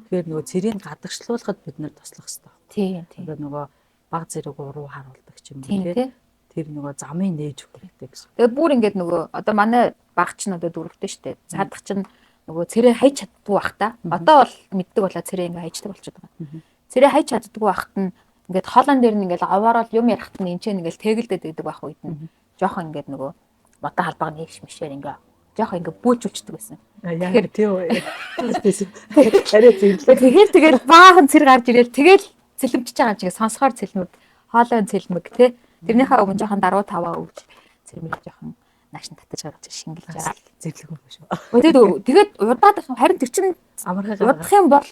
Тэгэхээр нөгөө цэрийг гадагшлуулахад бид нар туслах хэрэгтэй. Тийм тийм. Одоо нөгөө баг зэрэг уруу харуулдаг ч юм уу тий. Тэр нөгөө замын нээж өгөх хэрэгтэй гэсэн. Тэгээд бүр ингээд нөгөө одоо манай баг чинь одоо дөрөвтэй шүү дээ. Цаадах чинь нөгөө цэрээ хайж чаддгүй бах та. Одоо бол мэддэг болоо цэрээ ингээ хайждаг болчиход байгаа. Цэрээ хайж чаддгүй бахт нь ингээд хоолон дээр нь ингээд аваарал юм ярихт нь энэ ч ингээл тэгэлдээд байдаг байх үед нь жоохон ингээд нөгөө модон халбаг нэгш мишээр ингээ жоохон ингээ бүүжүүлчихдэг байсан. Тэгэхээр тийм үү. Арай зэвлээ. Тэгэхээр тэгэл баахан цэр гарч ирээл тэгэл цэлмжиж байгаа юм чигээ сонсохоор цэлмэг, хоолойн цэлмэг тий. Тэрнийхээ өмнө жоохон даруй таваа өгч цэлмэг жоохон нааш нь татаж гаргаж шингэлж байгаа. Зэвлэг юм шүү. Тэгээд тэгээд удаад харин тэр чинь амархай удах юм бол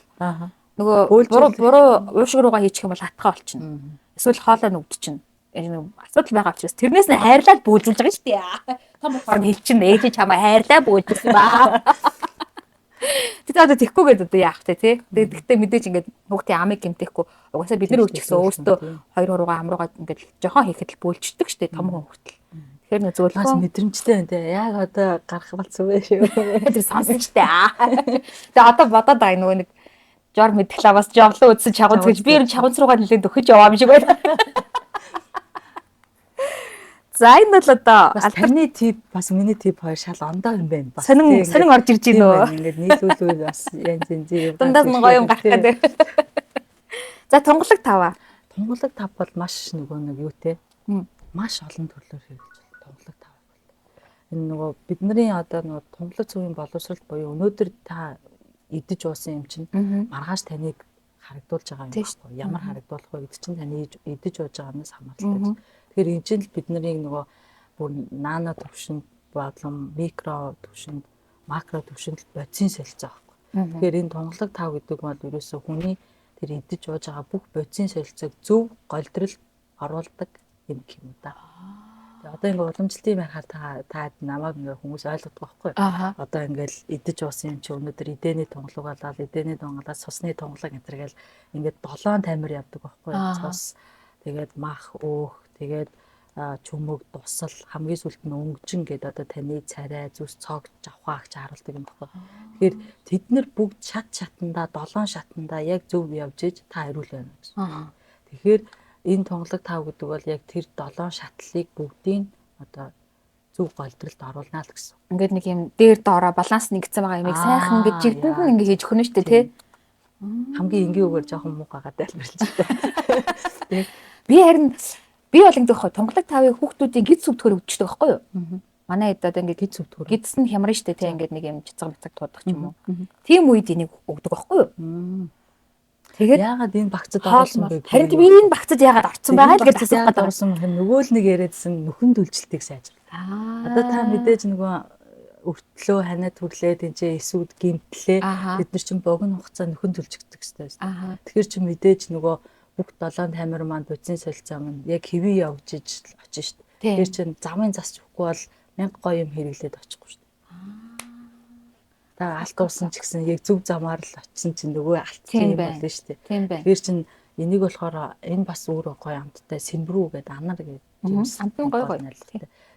нөгөө буруу буруу уушиг руугаа хийчих юм бол хатгаа болчихно. Эсвэл хоолой нүгдчихнэ. Энэ асуудал байгаа учраас тэрнээс нь хайрлаад бөөлжүүлж байгаа шүү дээ. Том болохоор нь хэлчин ээж чамаа хайрлаа бөөлжүүлсэн ба. Тэгээд одоо тэгхгүйгээд одоо яах вэ тий? Тэгээд тэгтээ мэдээж ингээд хүүхдийн амыг гэмтэхгүй угаасаа бид нар үуч гэсэн өөртөө хоёр хуруугаа ам руугаа ингээд жохон хийхэд л бөөлждөг шүү дээ том хүн хүртэл. Тэгэхээр нөө зөвлөхөн бас мэдрэмжтэй байна тий. Яг одоо гарах болсон байх шүү. Тэр сонсон шүү дээ. Тэгээд одоо бодоод байгаа нөгөө нэг жор мэдглээ бас жовлон үдсэн чагуц гэж би ер нь чагуц руугаа нэлээд өхөж яваа юм шиг байна. За энэ бол одоо бас таны тип бас миний тип хоёр шал ондоо юм байна. Бас сонин сонин орж ирж байна өө. Ингээд нийлүүлвэл бас янз янз юм. Дундаас нь гоё юм гарах гэдэг. За тунгалаг таваа. Тунгалаг тав бол маш нөгөө нэг юутэй. Маш олон төрлөөр хэрэглэж байна. Тунгалаг тав бол. Энэ нөгөө бидний одоо нөгөө тунгалаг цөвийн боловсрол буюу өнөөдөр та идэж уусан юм чинь маргааш таныг харагдуулж байгаа юм байхгүй. Ямар харагдуулах вэ гэдэг чинь таны идэж ууж байгаанаас хамааралтай. Тэгэхээр энэ чинь л бид нарыг нөгөө бүр нано төвшөнд болон микро төвшөнд, макро төвшөнд л бодисын солилцоо байхгүй. Тэгэхээр энэ тунгалаг тав гэдэг бол ерөөсөө хүний тэр идэж ууж байгаа бүх бодисын солилцоог зөв голдролд оруулдаг юм гэх юм да. Тэгээ одоо ингээ уламжлалтын юм ярихаар та намайг ингээ хүмүүс ойлгодог байхгүй. Одоо ингээл идэж уусан юм чи өнөөдөр идэний тунгалаг болоод идэний тунгалаад цусны тунгалаг энэ төр гэл ингээд 7 тамир явдаг байхгүй. Цус тэгээд мах, өөх, тэгээд чөмөг, дусал, хамгийн сүүлд нь өнгөжин гэдэг одоо таны царай, зүс, цог, жавхаа гэж харуулдаг юм баггүй. Тэгэхээр тэд нар бүгд шат шатандаа, 7 шатандаа яг зөв явж иж та эрүүл байна гэсэн. Тэгэхээр энэ тунгалаг тав гэдэг бол яг тэр 7 шатлалыг бүгдийг одоо зөв голдролд оруулна л гэсэн. Ингээд нэг юм дээр доороо баланс нэгдсэн байгаа юмыг сайхан ингээд жигдэнд нь ингээд хийж өгнө шүү дээ, тий? Хамгийн энгийн үгээр жоохон муухайгаа тайлбарлаж байна. Би харин би бол ингээд хөө тунгалаг тавыг хүүхдүүдийн гидс өвдгөр өвчдөг байхгүй юу? Манай хэд одоо ингээд гидс өвдгөр. Гидс нь хямрын штэ тий ингээд нэг юм цэцэг мэцэг туудах ч юм уу. Тийм үед энийг өгдөг байхгүй юу? Тэгээд яагаад энэ багцад орсон бэ? Харин би энэ багцад яагаад орсон байгаа л гэж асуух гэдэг орсон юм. Нөгөө л нэг яриадсэн нөхөн төлжилтийг сайжруулах. Одоо та мэдээж нөгөө өртлөө ханаа түрлээ тэнцээ эсүүд гимтлээ бид нар чинь богино хугацаа нөхөн төлжигдэх хэрэгтэй байна. Тэгэхээр чи мэдээж нөгөө бүх 7 тамир маань бодисын солилцоо маань яг хэвээ явж иж очиж шүү дээ. Тэгэхээр чин замын засч өгөхгүй бол мянга гоё юм хэрэглээд очихгүй шүү дээ. Та алт уусан ч гэсэн яг зөв замаар л очисон чинь нөгөө алтсан юм болно шүү дээ. Тэгэхээр чин энийг болохоор энэ бас өөрөө гоё амттай сэмбрүү гэдэг анар гэдэг юм амт нь гоё гоё.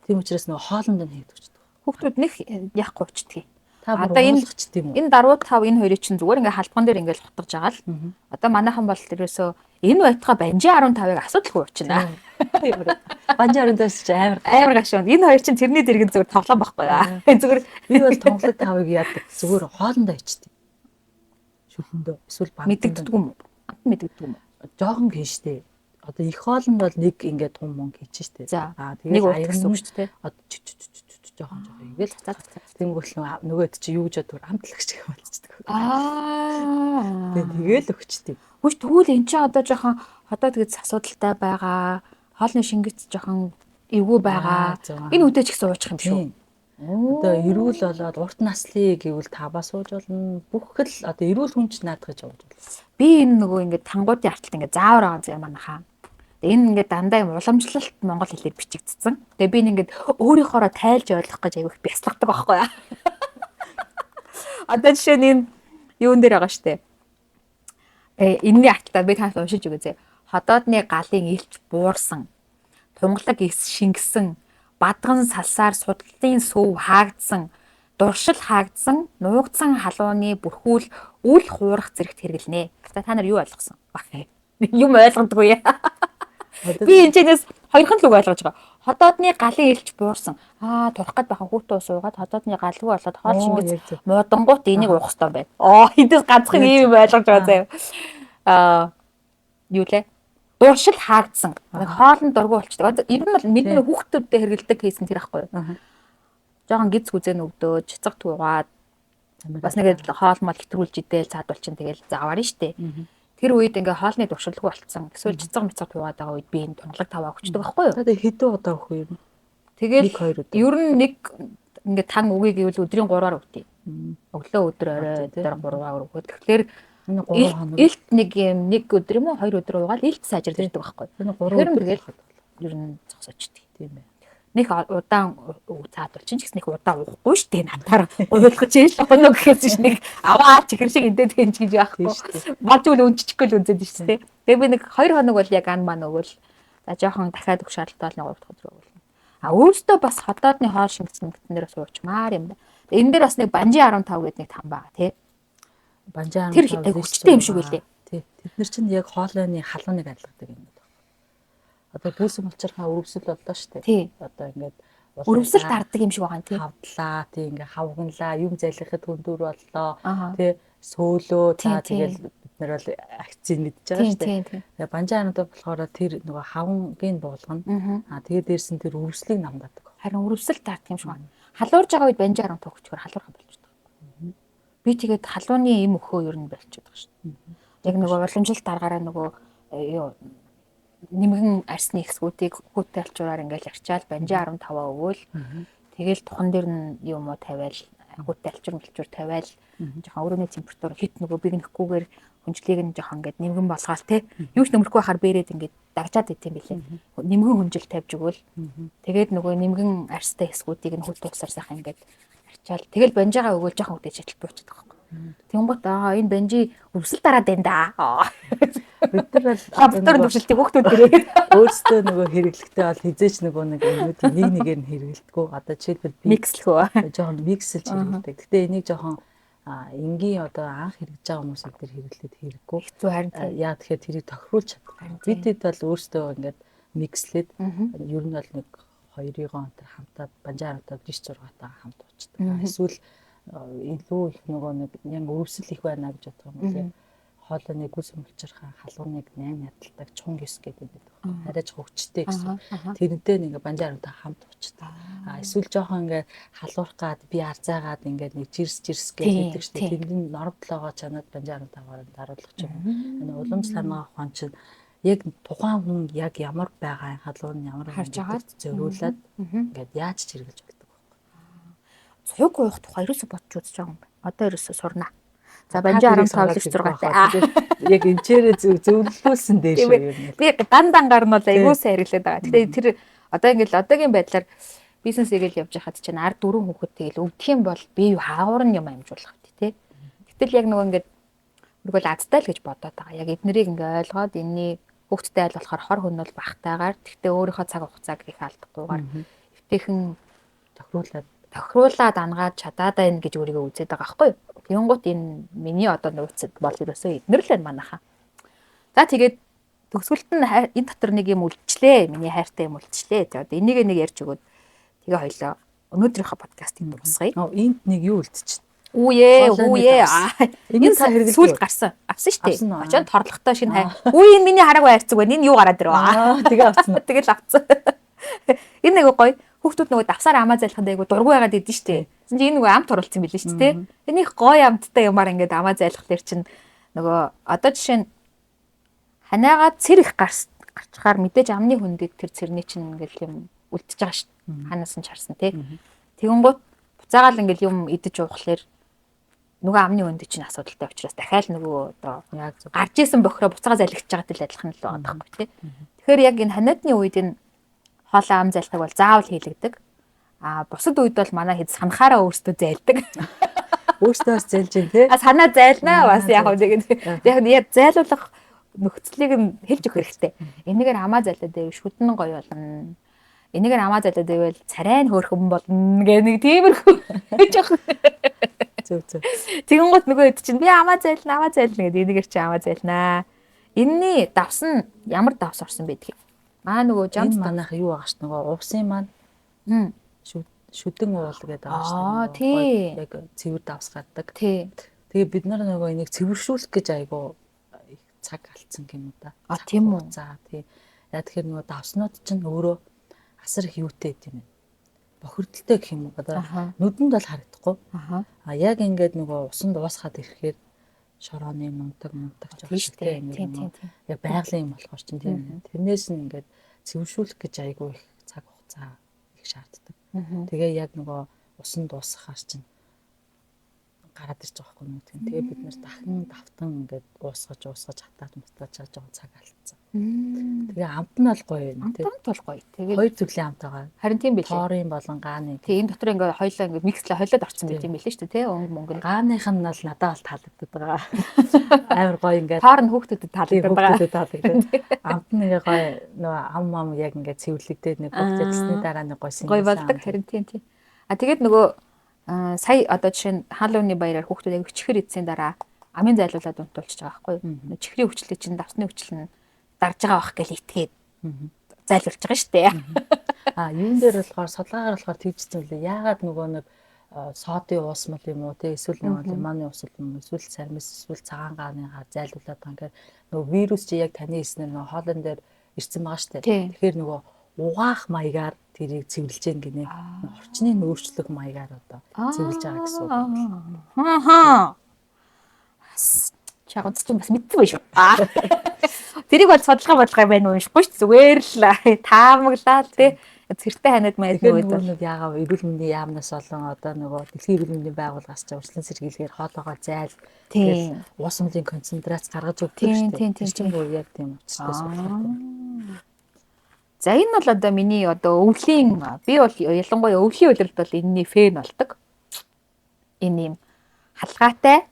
Тийм учраас нөгөө хоолнд нь хийдэг ч. Хүүхдүүд нэх яахгүй уучдгийг. Та одоо энэ юм уу? Энэ даруй тав энэ хоёрыг чинь зүгээр ингээ халбган дээр ингээл хутгаж байгаа л. Одоо манайхан бол ерөөсөө энэ байтгаа банжи 15-ыг асуудалгүй уучна. Банжи 15-аас чи амар гашуун. Энэ хоёр чинь тэрний дэргэн зүгээр тоглоом байхгүй яа. Зүгээр би бол тунгалаг тавыг яадаг. Зүгээр хоолндоо ичдэг. Шүлэндөө эсвэл банд мэдэгддэг юм уу? Амт мэдэгддэг юм уу? Жохон хийн штэ. Одоо их хоолнд бол нэг ингээ тум мөнгө хийчих штэ. Аа тэгээд нэг гэсэн үг шүү дээ. Одоо жоохон жоохон ингээл цацаад тэнгуул нөгөөд чи юу гэж бодвор амтлагч гэх болцдог. Аа. Тэгэл өгчдөг. Хүч тэгвэл эн чинь одоо жоохон одоо тэгэж асуудалтай байгаа. Хоолны шингэц жоохон эвгүй байгаа. Энэ үдэ ч гэсэн уучих юм шүү. Одоо эрүүл болоод урт наслыг гэвэл таваа сууж болно. Бүх л одоо эрүүл хүн ч наадах гэж ууж болно. Би энэ нөгөө ингээд тангуудын арталт ингээд заавар байгаа зэ манайхаа. Энэ ингээд дандаа юм уламжлалт монгол хэлээр бичигдсэн. Тэгээ би ингээд өөрийнхоороо тайлж ойлгох гэж аявих бясалгадаг байхгүй юу? Одоо жишээ нь энэ юун дээр байгаа штэ. Энэний арталтаа би танаас уншиж өгье зэ. Ходоодны галын илч буурсан, тунгалаг эс шингэсэн, бадган салсаар судлалын сөв хаагдсан, дуршил хаагдсан, нуугдсан халууны бүрхүүл үл хуурах зэрэгт хэрэглэнэ. За та нар юу ойлгосон? Юм ойлгодгүй. Би энэ чэнэс хоёрхан л үг ойлгож байгаа. Ходоодны галын илч буурсан. Аа, турах гээд бахан хүүтэн ус уугаад ходоодны галгүй болоод хоол шингэц муудангуут энийг уух хэрэгтэй байна. Оо, эндээс ганцхан ийм юм ойлгож байгаа заяа. Аа, юу лээ? Дуршил хаагдсан. Нэг хоолнд дургу болчдөг. Ер нь бол мэднэ хүүхдүүдэд хэрэгэлдэг кейс нь тэр байхгүй юу? Жохон гиз гүзэн өвдөө, цэцэг туугаад бас нэг хоол мол хэтрүүлж идэл цаад болчин тэгэл заавар нь штэ. Тэр үед ингээ хоолны дуршилгүй болцсон. Эсвэл цэцэг мэцэг туугаад байгаа үед би энэ тунгалаг таваа өгчдөг байхгүй юу? Тэгээ хэдэн удаа өгөх юм? Тэгэл ер нь нэг ингээ тан үгүй гэвэл өдрийн 3-аар өгдөө. Өглөө өдөр орой өдөр 3-аар өгөөд. Тэгэхээр энэ 3 хоног илт нэг юм нэг өдөр юм уу 2 өдөр уугаад илт сайжирд ирдэг байхгүй юу? 3 өдөр тэгэл ер нь зогсоочдөг. Тийм ээ. Нэг удаан цаад болчин ч гэсэн нэг удаан уухгүй шүү дээ. Надаар уйлгаж ил өнөө гэхээс ч нэг аваа чихэр шиг эндээ тэнч гэж яахгүй. Болж үл өнчихгүй л үзээд шүү дээ. Тэгээ би нэг 2 хоног бол яг ан ман өгөөл. За жоохон дахиад өгөх шаардлагатай бол нэг 3 дахь өдөр өгөөл. А өөртөө бас ходоодны хоол шингэсэн гэтэн дээр бас уучмаар юм байна. Энэ дээр бас нэг банжи 15 гэдэг нэг там байгаа тий. Банжи 15 тэр хүчтэй юм шиг үлээ. Тий. Тэд нар чинь яг хоолойны халууныг арилгадаг юм байна. Одоо гүйсэн булчирхаа өрөвсөл боллоо шүү дээ. Одоо ингээд өрөвсөл дарддаг юм шиг байгаа юм тий. Хавдлаа тий ингээ хавгналаа, юм залхихад хүндүр боллоо тий сөөлөө та тэгэл бид нар бол акцийг мэдж байгаа шүү дээ. Тэгээ банжаануудаа болохоор тэр нөгөө хавнгийн буулгана. Аа тэгээ дээрс нь тэр өрөвслийг намдаадаг. Харин өрөвсөл дарддаг юм шиг байна. Халуурж байгаа үед банжаа 15 өгчгөр халуурхан болчихдог. Би тэгээд халууны эм өхөө ер нь болчиход байгаа шүү дээ. Яг нөгөө уламжлалт даргаараа нөгөө юу нэмгэн арсны хэсгүүдийг хүүтэй алчуураар ингээл арчаал банжи 15-аа өгөөл тэгэл тухан дээр нь юм уу тавиал Хүүтэй альчуур мэлчүүр тавиал жоохон өрөөний температур хит нөгөө бигнэхгүйгээр хүнжлийг нь жоохон ингээд нэмгэн болгоол те. Юу ч нөмөрхгүй байхаар бэрээд ингээд дагжаад идэм билээ. Нэмгэн хүнжил тавьж өгөөл. Тэгээд нөгөө нэмгэн арьстай хэсгүүдийг нь хүйтэн усаар сайхан ингээд арчаал. Тэгэл банжигаа өгөөл жоохон үдэж шатал буучдаг байхгүй. Тэнгуут аа энэ банжи өвсөл дараад байна да. Бид нар бол лабораторийн төвшөлтийг хүүхдүүд дээрээ өөрсдөө нөгөө хэрэглэхдээ бол хизээч нөгөө нэг юмнуудыг нэг нэгээр нь хэрэглэдэггүй. Одоо жишээлбэл би микслэх үү? Жоохон миксэлж хэрэглэдэг. Гэтэ энийг жоохон энгийн одоо анх хэрэгж байгаа хүмүүс энэ хэрэглээд хэрэггүй. Хэцүү харин яа тэгэхээр тэрийг тохируулж чаддаг. Бид хэд бол өөрсдөө ингээд микслээд ер нь бол нэг хоёрыгоо энэ хамтаад банжаа хамтаад 9 6-таа хамт уучдаг. Эсвэл илүү их нөгөө нэг яг өвсөл их байна гэж бодох юм бол хоолойны гүс мөлчөрхөн халууныг 8 ядалдаг чун гис гэдэг байдаг. Арай ч хөгжтэй гэсэн. Тэрнтэй нэг ингээ банжаа харамтай хамт уучдаг. А эсвэл жоохон ингээ халуурах гад би арзаагаад ингээ нэг жирс жирс гэж хэлдэг шүү дээ. Тэнд нь норвдлоогоо чанаад банжаа харамтайгаар даруулах юм. Энэ уламжлал ухаан чинь яг тухайн хүн яг ямар байгаа халуун нь ямар харж агаад зориулаад ингээд яаж ч хэрэгжилж болдог байхгүй. Цуг уух тухай ерөөсө бодч үзэж байгаа юм байна. Одоо ерөөсө сурнаа. За банжи 15 6 таа. Яг энчээрээ зөвлөлүүлсэн дээр шүү юм. Би дан дангаар нь бол айгуу сайн хэрэглээд байгаа. Гэтэ тэр одоо ингээл одоогийн байдлаар бизнес игээл явж байхад чинь ард дөрвөн хүүхэд тэгэл өвдөх юм бол би хаагуур нь юм амжуулах тий. Гэтэл яг нөгөө ингээд нөгөө л азтай л гэж бодоод байгаа. Яг эднэрийг ингээ ойлгоод энэний хүүхдтэй айл болохоор хор хүн бол багтаагаар тэгтээ өөрийнхөө цаг хугацааг их алдахгүйгээр эвтэйхэн тохируулаад ангаад чадаад байна гэж өөрийгөө үзээд байгаа байхгүй юу? Тэнгуут энэ миний одоо нууцд бол ерөөсөө эднэр л байна манайхаа. За тэгээд төгсгөлт нь энэ дотор нэг юм үлдчлээ. Миний хайртай юм үлдчлээ. За одоо энийг нэг ярьж өгөөд тэгээ хоёлоо өнөөдрийнхөө подкастыг дуусгая. Энд нэг юу үлдчихэ. Үүе үүе. Энэ сүүлд гарсан. Авсан шүү дээ. Очоод торлохтой шинэ хай. Үу энэ миний хараагүй хайрцаг байна. Энэ юу гараад ирв. Тэгээ авсан. Тэгэл авсан. Энэ нэг гоё. Хүүхдүүд нөгөө давсаар амаа зайлханд айгу дургүй байгаад идэв шүү дээ. Тэгсэн чинь энэ нөгөө амт оруулсан билээ шүү дээ. Энэ их гоё амттай юмар ингээд амаа зайлхлаар чинь нөгөө одоо жишээ нь ханиагаа цэр их гарчхаар мэдээж амны хөндийг тэр цэрний чинь ингээд юм үлдчихэж байгаа шүү дээ. Ханаас нь чарсан тий. Тэгэнгүүт буцаагаал ингээд юм идэж уухлаар нөгөө амны хөндө чинь асуудалтай учраас дахиад нөгөө одоо гарч исэн бохироо буцаага залгиж байгаатай л адилхан л байгаа байхгүй тий. Тэгэхээр яг энэ ханиадны үед энэ хоолой ам зайлахыг бол заавал хийлэгдэг. А бусад үед бол манай хэд санахаараа өөрсдөө зайлдаг. Өөрсдөө бас зайлж гин тий. А санаа зайлнаа бас яг нэг яг зайлуулах нөхцөлийг нь хэлж өгөх хэрэгтэй. Энэгээр амаа зайлаад байвал шүдэн гоё болно. Энэгээр амаа зайлаад байвал царай нь хөөрхөн болно гэх нэг тиймэрхүү гэж яах. Зөв зөв. Тэгэнгүүт нөгөө хэд чинь би амаа зайлна, амаа зайлна гэдэг энэгээр чи амаа зайлнаа. Энэний давс нь ямар давс орсон байдгийг. Маа нөгөө жамс манайх юу байгаа ш нөгөө увсын маань шүдэн уул гэдэг байгаа ш. Аа тий. Яг цэвэр давс гардаг. Тий. Тэгээ бид нар нөгөө энийг цэвэршүүлэх гэж айгу их цаг алдсан юм да. А тийм үү. За тий. Яг тэгэхээр нөгөө давснууд чинь өөрөө асар их юутай гэм юм. Бохирдолтой гэх юм уу. Одоо нүдэнд бол харагдахгүй. А яг ингээд нөгөө усанд уусгаад ирэхээр шорооны мундаг мундаг жоо шүү дээ. Тийм тийм. Яг байгалийн юм болохоор чинь тийм. Тэрнээс нь ингээд цэвэршүүлэх гэж айгүй их цаг хугацаа их шаарддаг. Тэгээ яг нөгөө усан дуусгахаар чинь гараад ирж байгаа байхгүй юу. Тэгээ бид нэр дахин давтан ингээд уусгаж хатаад мутаад чаж байгаа цаг алдсан. Тэгээ амт нь бол гоё юм тий. Амт бол гоё. Тэгээд хоёр төрлийн амт байгаа. Харин тийм билээ. Тоорын болон гааны. Тий, энэ дотор ингээд хоёлаа ингээд микслээ хойлоод орсон байт юм билээ шүү дээ тий. Өнгө мөнгө. Гааных нь бол надад бол таалагддаг байгаа. Амар гоё ингээд. Тоор нь хүүхдүүдэд таалагддаг байгаа. Хүүхдүүдэд таалагддаг. Амт нь ингээ гоё нөгөө ам яг ингээд цэвэрлэгдээд нэг бүх зэлсний дараа нэг гоё гоё болдог. Харин тийм тий. А тэгээд нөгөө сая одоо жишээ нь Халлоуны баяраар хүүхдүүд аяг чихэр идсийн дараа амын зайлуулаад унтуулчих байгаа байхгүй юу? Чихрийн хүчлээ чинь давсны хүчил нь дарж байгаа байх гэж итгээд зайлуулж байгаа шүү дээ. А юун дээр болохоор судалгаагаар болохоор тэгжсэн үлээ. Яагаад нөгөө нэг содын уусмал юм уу те эсвэл нөгөө лимоны уусмал юм уу эсвэл сармис эсвэл цагаан гааны гар зайлуулаад байгаа юм гэхээр нөгөө вирус чи яг таны хэлснээр нөгөө хоолон дээр ирсэн байгаа шүү дээ. Тэгэхээр нөгөө угаах маягаар тэрийг цэвэрлж гин гинэ. Орчны нөөцлөх маягаар одоо цэвэрлж байгаа гэсэн үг. Аа. Чагц чинь бас мэдсэн байх шүү. Тэрийг бол судалгаа бодлого юм байна уншихгүй шүү. Зүгээр л таамаглаа тий. Цэртэй ханиад маяг үед бол нэг яагаад эрүүл мэндийн яамнаас болон одоо нөгөө дэлхийн эрүүл мэндийн байгууллагаас ч урьдчилан сэргийлэхээр хоолоогоо зайл тэгэл уусмлын концентрац гаргаж өгдөг шүү дээ. Тэр чинь бүр яг тийм учиртай судалгаатай. За энэ бол одоо миний одоо өвлийн би бол ялангуяа өвлийн улиралд бол энэний фэн болдог. Энэ юм халгаатай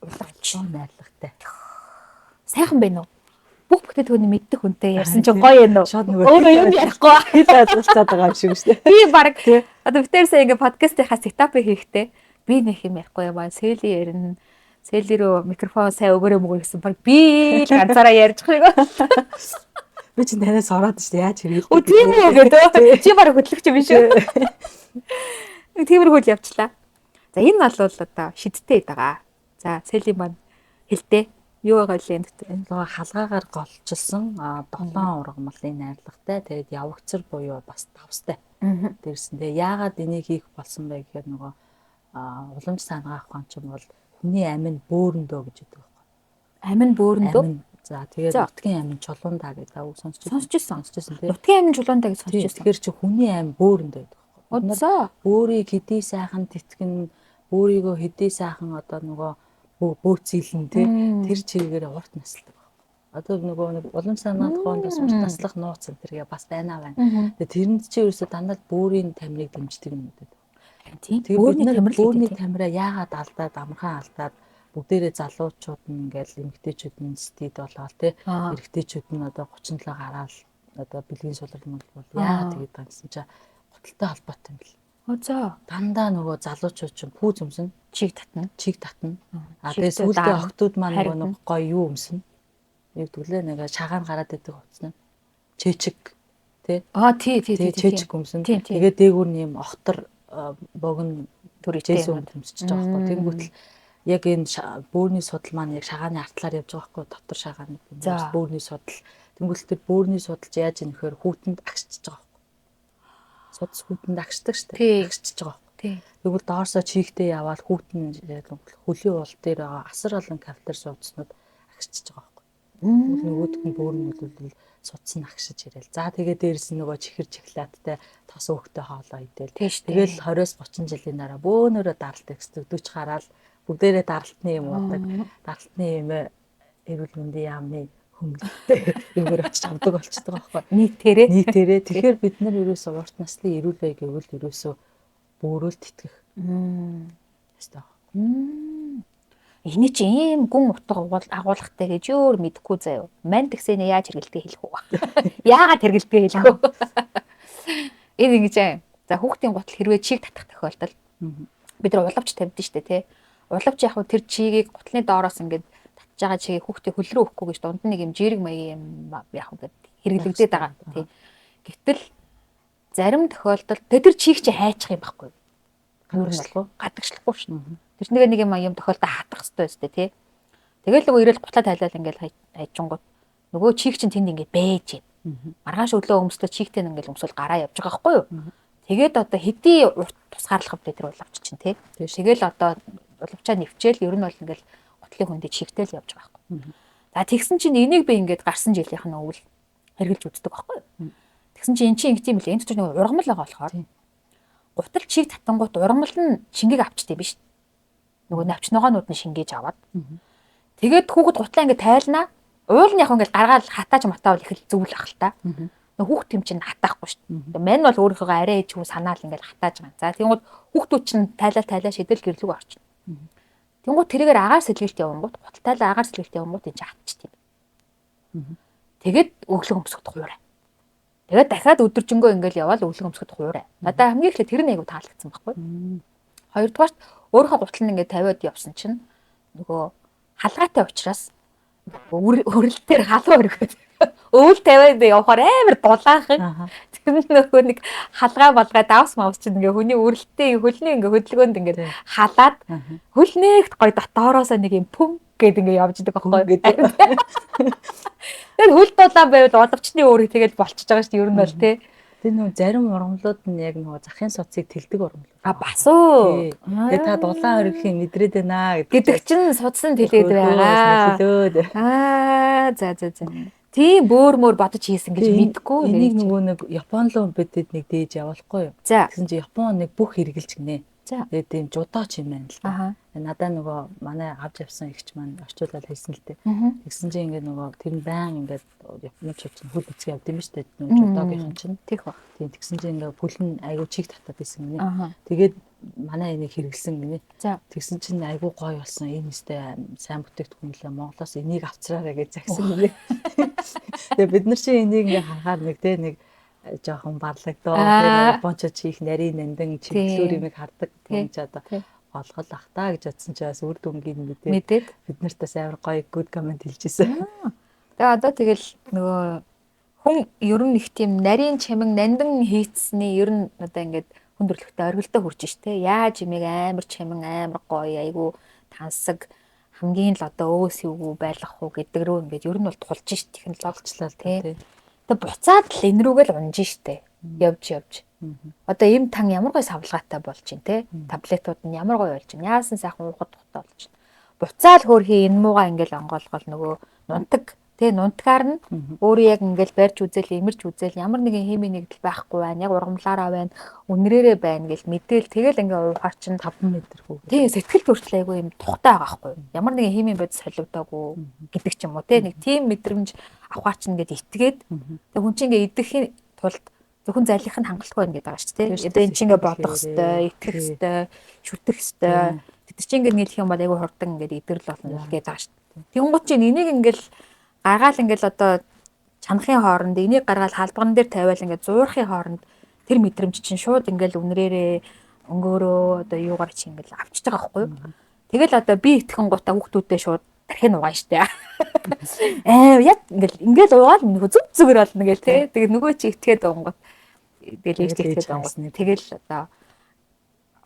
улавч найрлагатай. Сайхан байна уу? Бүх бүтээгдэхүүний мэддэг хүнтэй ярьсан чинь гоё юм уу? Шууд нөгөө өөрөө юм ярихгүй хэл адгалцаад байгаа юм шиг шүү дээ. Би баг одоо битэр сая ингээ подкастынхаа сетапыг хийхдээ би нэг юм ярихгүй юм аа. Сели ярина. Сели рүү микрофон сайн өгөөрэй мөгөө гэсэн баг би л ганцаараа ярьж байгаа юм. Би чинь танаас ороод шүү дээ. Яаж хэрэглэх вэ? Тийм үү гэдэг. Чи баг хөтлөгч юм биш үү? Тиймэрхүү л явчлаа. За энэ бол одоо шидтэй байгаа. За Сели маань хэлдэ. Юу байгаа лээ энэ дотор? Энэ нөгөө халгаагаар голчилсан 7 ургамлын найрлагатай. Тэгээд явагцар буюу бас давстай. Дээрсэн. Тэгээ яагаад энийг хийх болсон бэ гэхээр нөгөө уламж санагаах ухаан чинь бол хүний амин бөөрөндөө гэж хэлдэг байхгүй. Амин бөөрөндөө? За тэгээд нутгийн амин чулуундаа гэдэг үг сонсч байсан. Сонсч байсан. Нутгийн амин чулуундаа гэж сонсч байсан. Тэгэхээр чи хүний амин бөөрөндөө гэдэг байхгүй. За бөөрийг хэдий сайхан тэтгэн, бөөрийгөө хэдий сайхан одоо нөгөө бөөцөйлөн тий тэр чигээр урт насалдаг байхгүй. Одоо нөгөө нэг улам санаат хоон бас урт наслах нууц энэ тэргээ бас байна байна. Тэгээ тэрэнд чи ерөөсө дандаа л бөөрийн тамирыг дэмждэг юм гэдэг. Тийм. Бөөрийн тамираа яагаад алдаад амархан алдаад бүгдээрээ залуучууд нь ингээл эмэгтэйчүүд нь стид болоод тий эрэгтэйчүүд нь одоо 37 гараал одоо бэлгийн сулрал мөл бол яагаад тэгээд байгаа гэсэн чи гуталтай холбоотой юм бэл. За. Дандаа нөгөө залуучууд чинь пүүз өмсөн. Чиг татна. Чиг татна. А тэгээ сүүлдээ охтууд маань нөгөө нэг гоё юу өмсөн. Юу гэвэл нэг шагаан гараад идэг хувцас нь. Чэчиг тий. Аа тий тий тий. Чэчиг өмсөн. Тэгээ дээгүүр нь юм охтор богино төрөйтэй юм өмсөж байгаа байхгүй. Тэнгүүтэл яг энэ бөөрний судал маань яг шагааны артлаар явж байгаа байхгүй. Дотор шагааны бөөрний судал. Тэнгүүтэл тэр бөөрний судалж яаж ийм нөхөр хүүтэнд агшчихж байгаа. Судас хүүтэнд агшдаг шүү дээ. Агшчихж байгаа байхгүй. Тэгвэл доорсоо чийгтээ яваал хүүтэн хөлийн уул дээр байгаа асар олон капилляр судснууд агшчихж байгаа байхгүй. Нөгөөх нь бөөр нь бол судас нь агшиж ирээл. За тэгээ дээрс нь нөгөө чихэр чиглаадтай тос өөхтэй хоолоо идэл. Тэгэл 20-30 жилийн дараа бөөнөрөө даралт эксдэг 40 гараал бүгдээрээ даралтны юм уудаг. Даралтны юм эрүүл мэндийн яамны хөнгөлөлттэй юмэр очиж авдаг болчихдог байхгүй. Нийтээрээ. Нийтээрээ. Тэгэхээр бид нар ерөөсөө урт наслын эрүүл бай гэвэл ерөөсөө бөөрөөл тэтгэх. Ёстой. Эний чи ийм гүн утга агуулгатай гэж өөр мэдэхгүй заяа. Мань тэгсэнэ яаж хэрэглэдгийг хэлэх үү? Яагаад хэрэглэдгийг хэлэх үү? Энэ ингэж аа. За хүүхдийн гутал хэрвээ чиг татах тохиолдолд бид нар улавч тавьдсан шүү дээ, тий. Улавч яг хөө тэр чигийг гутлын доороос ингээд татж байгаа чигийг хүүхдийн хөл рүү өгөхгүй гэж дунд нь нэг юм жирэг маягийн юм яг ингээд хэрэглэгдээд байгаа тий. Гэтэл зарим тохиолдолд тэр чиг чи хайчих юм байхгүй. Гадагшлахгүй. Гадагшлахгүй шин. Тэр чинь нэг юм тохиолдол хатах хэрэгтэй өстэй тий. Тэгэл нөгөө ирээл гутлаа тайлал ингээд хайжингууд нөгөө чиг чинь тэнд ингээд байж байна. Маргааш өглөө өмслөө чигтэй ингээд өмсөл гараа явж байгаа байхгүй юу? Тэгээд одоо хэдий урт тусгаарлах вэ тэр улавч чинь тий. Тэгэл одоо улавчаа нэвчээл ер нь бол ингээд гутлын хүндээ чигтэй л явж байгаа байхгүй. За тэгсэн чинь энийг би ингээд гарсан жилийнх нь өвөл хэрглэж үздэг байхгүй юу? Тэгсэн чинь эн чинь ингэт юм лээ. Энэ дотор нэг ургамал байгаа болохоор гутал чиг татангуут ургамал нь шингийг авчтай биш. Нөгөө навч ногоонууд нь шингээж аваад. Тэгээд хүүхэд гутлаа ингээд тайлнаа. Уул нь яг ингээд гаргаал хатааж матаавал их л зөвл ах л та. Нөгөө хүүхд юм чинь хатаахгүй шүү дээ. Мань бол өөрийнхөө арай ээж хүү санаал ингээд хатааж байгаа. За тэгэнгүүт хүүхдүүд чинь тайлал тайлаа шидэл гэрлүүг орчихно. Тэнгуут тэрийгээр агаар сэлгэлт явангууд гутал тайлаа агаар сэлгэлт явангууд энэ чинь хатчихдээ. Тэгээд өглөө өмсөхд хуурай. Тэгээд дахиад өдөржингөө ингээл яваал өглөө өмсөхд хуурай. Надаа хамгийн эхлээд тэр нь айгу таалагдсан байхгүй. Хоёрдугаарт өөрийнхөө гутал нь ингээд тавиад явсан чинь нөгөө халгаатай учраас өрөлтөөр халуун өргөд өвөл тавиад явахаар амар дулаахан. Тэр нөгөө нэг халгаа балгаа давс мавс чинь ингээ хүний өрөлтийн хөлний ингээ хөдөлгөөнд ингээ халаад хөлнөөхт гой дотоороосоо нэг юм пүм гэд ингээ явж идэг байхгүй. Тэгээд хөл дулаан байвал оловчны өөрийг тэгэл болчихж байгаа шүү дээ ер нь бол тий. Тэр нөгөө зарим ургамлууд нь яг нөгөө захын суцыг тэлдэг ургамлууд. А бас уу. Тэгээ та дулаан өргөхийн мэдрээд байна гэдэг чинь судсан тэлээд байгаа. Аа за за за. Тийм бөөр мөр бодож хийсэн гэж мэдэхгүй. Энийг нөгөө нэг Япон руу бидэд нэг дээж явуулахгүй юу? Тэгсэн чинь Япон нэг бүх хэрэгжилж гинэ. Тэгээд тийм жудооч юм байна л да. Надаа нөгөө манай авч явсан эгч маань орчуулаад хэлсэн л дээ. Тэгсэн чинь ингээд нөгөө тэр нь байн ингээд японочууд чинь хөл үцгээ явд юм шүү дээ. Нөгөө жудоогийнхан чинь. Тийх ба. Тийм тэгсэн чинь ингээд хөл нь айгүй чиг татаад байсан гинэ. Тэгээд манай энийг хэрэглэсэн гинэ. Тэгсэн чинь айгүй гоё болсон. Энэ өстэй сайн бүтээгдэхүүн лээ Монголоос энийг авчраарай гэж загсан гинэ. Тэгээ бид нар чинь энийг ингээд харахаар нэг те нэг жоохон барлагдоо тэр японочууд хийх нарийн нандин чиглэлүүр юмыг хардаг юм чи одоо олгол ах та гэж бодсон чи бас үр дүнгийн мэдээд бид нарт бас амар гоё good comment хэлж ирсэн. Тэгээ одоо тэгэл нөгөө хүн ер нь их тийм нарийн чамин нандин хийцсэний ер нь одоо ингээд хүн төрөлхтөө оргилдоо хурж ш тэ. Яаж имийг амар чамин амар гоё айгу тансаг хамгийн л одоо өөс юугүй байлгах уу гэдэг рүү ингээд ер нь бол тулж ш технологичлал тий. Тэгээ буцаад л энэ рүүгээ л унж штэ. Явж явж. Одоо им тан ямар гоё савлгаатай болж чинь те. Таблетууд нь ямар гоё болж чинь. Яасан сайхан уухад тухтай болж чинь. Буцаал хөөрхий энэ муугаа ингээл онгоолгол нөгөө нунтаг те нунтгаар нь өөрөө яг ингээл барьж үзэл имэрч үзэл ямар нэгэн химийн нэгдэл байхгүй байна. Яг ургамлаараа байна. Үнрээрээ байна гэл мэдээл тэгэл ингээ уухаар чинь 5 м хүү. Тий сэтгэл төрчлөө айгүй юм тухтай байгаа байхгүй. Ямар нэгэн химийн бодис солигдоогүй гэдэг ч юм уу те нэг тийм мэдрэмж авахар чинь ингээд итгээд тэг хүн чинь ингээ идэхийн тулд зөвхөн залих нь хангалтгүй байна гэдэг байгаа шүү дээ. Одоо эн чинь ингээ бодох хэвээр, итгэх хэвээр, шүтэх хэвээр. Тэд чинь ингээ нийлэх юм бол айгүй хурдан ингээд идэрл болно гэдэг байгаа шүү дээ. Тэнгуут чинь энийг ингээл гаргаал ингээл одоо чанахын хооронд энийг гаргаал халбган дээр тавиал ингээд зуурхын хооронд тэр мэдрэмж чинь шууд ингээл үнрээрээ өнгөөрөө одоо юугаар чи ингээл авчиж байгаа байхгүй юу. Тэгэл одоо би итгэн гутаа хүүхдүүдээ шууд тархин угаан штэ. Аа яг ингээл ингээл угаал нөгөө зүг зүгээр болно гэл те. Тэгээ нөгөө чи итгээд унгот. Тэгэл ээж итгээд унгот. Тэгэл одоо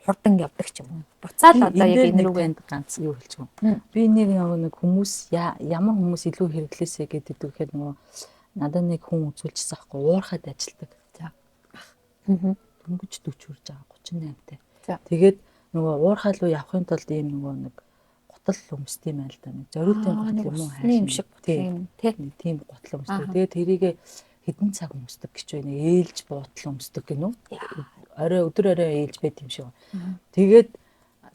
хурдан явдаг ч юм уу. Буцаал одоо яг энэ рүүгээ ганц юу хэлчих юм. Би нэг нөгөө нэг хүмүүс ямар хүмүүс илүү хэрэглээсэй гэдэг гэхээр нөгөө надад нэг хүн үзүүлчихсэн аахгүй уурхад ажилдаг. За. Дөнгөж 40 хүрж байгаа 38-тай. Тэгээд нөгөө уурхай руу явахын тулд ийм нөгөө нэг гутал өмсдөг юм байна л да. Нэг зориултын гутал юм уу хайш юм шиг тийм тийм гутал өмсдөг. Тэгээд тэрийгэ хэдэн цаг өмсдөг гэж байна. Ээлж буутал өмсдөг гинүү. Орой өдөр орой ээлж байд юм шиг. Тэгээд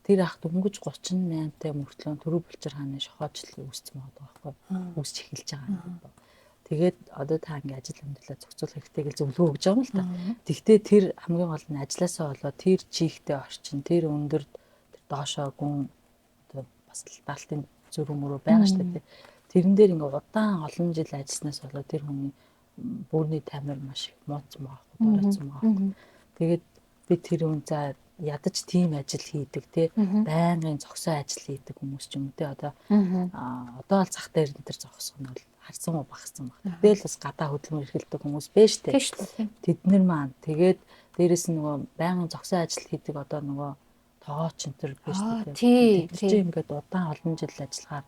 тэр ах дөнгөж 38-тай мөртлөө түрүү булчир хааны шохоожл үүссэн байгаа байхгүй. Үүсч эхэлж байгаа. Тэгээд одоо та ингээ ажил амьдралаа зохицуулах хэрэгтэй гэж зөвлөгөө өгч байгаа юм л та. Тэгтээ тэр хамгийн гол нь ажилласаа болоо тэр чийгтэй орчин, тэр өндөр тэр доошоо гүн одоо бас даалтын зүрх мөрөө байгаа шүү дээ. Тэрэн дээр ингээ удаан олон жил ажилласнаас болоо тэр хүний бүрний тамир маш их мууцсан байгаа байхгүй, доройтсон байгаа байхгүй. Тэгээд би тэр үн за ядаж тийм ажил хийдэг те байнгын зогсоо ажил хийдэг хүмүүс ч юм уу те одоо одоо л зах дээр энэ төр зогсох нь бол харсан уу багассан баг. Тэгэл бас гадаа хөдөлмөр эрхэлдэг хүмүүс байж тээ. Тэд нар маань тэгээд дээрэс нь нөгөө байнгын зогсоо ажил хийдэг одоо нөгөө тогооч энэ төр байж тээ. Тэр чинь ингээд удаан олон жил ажиллахаар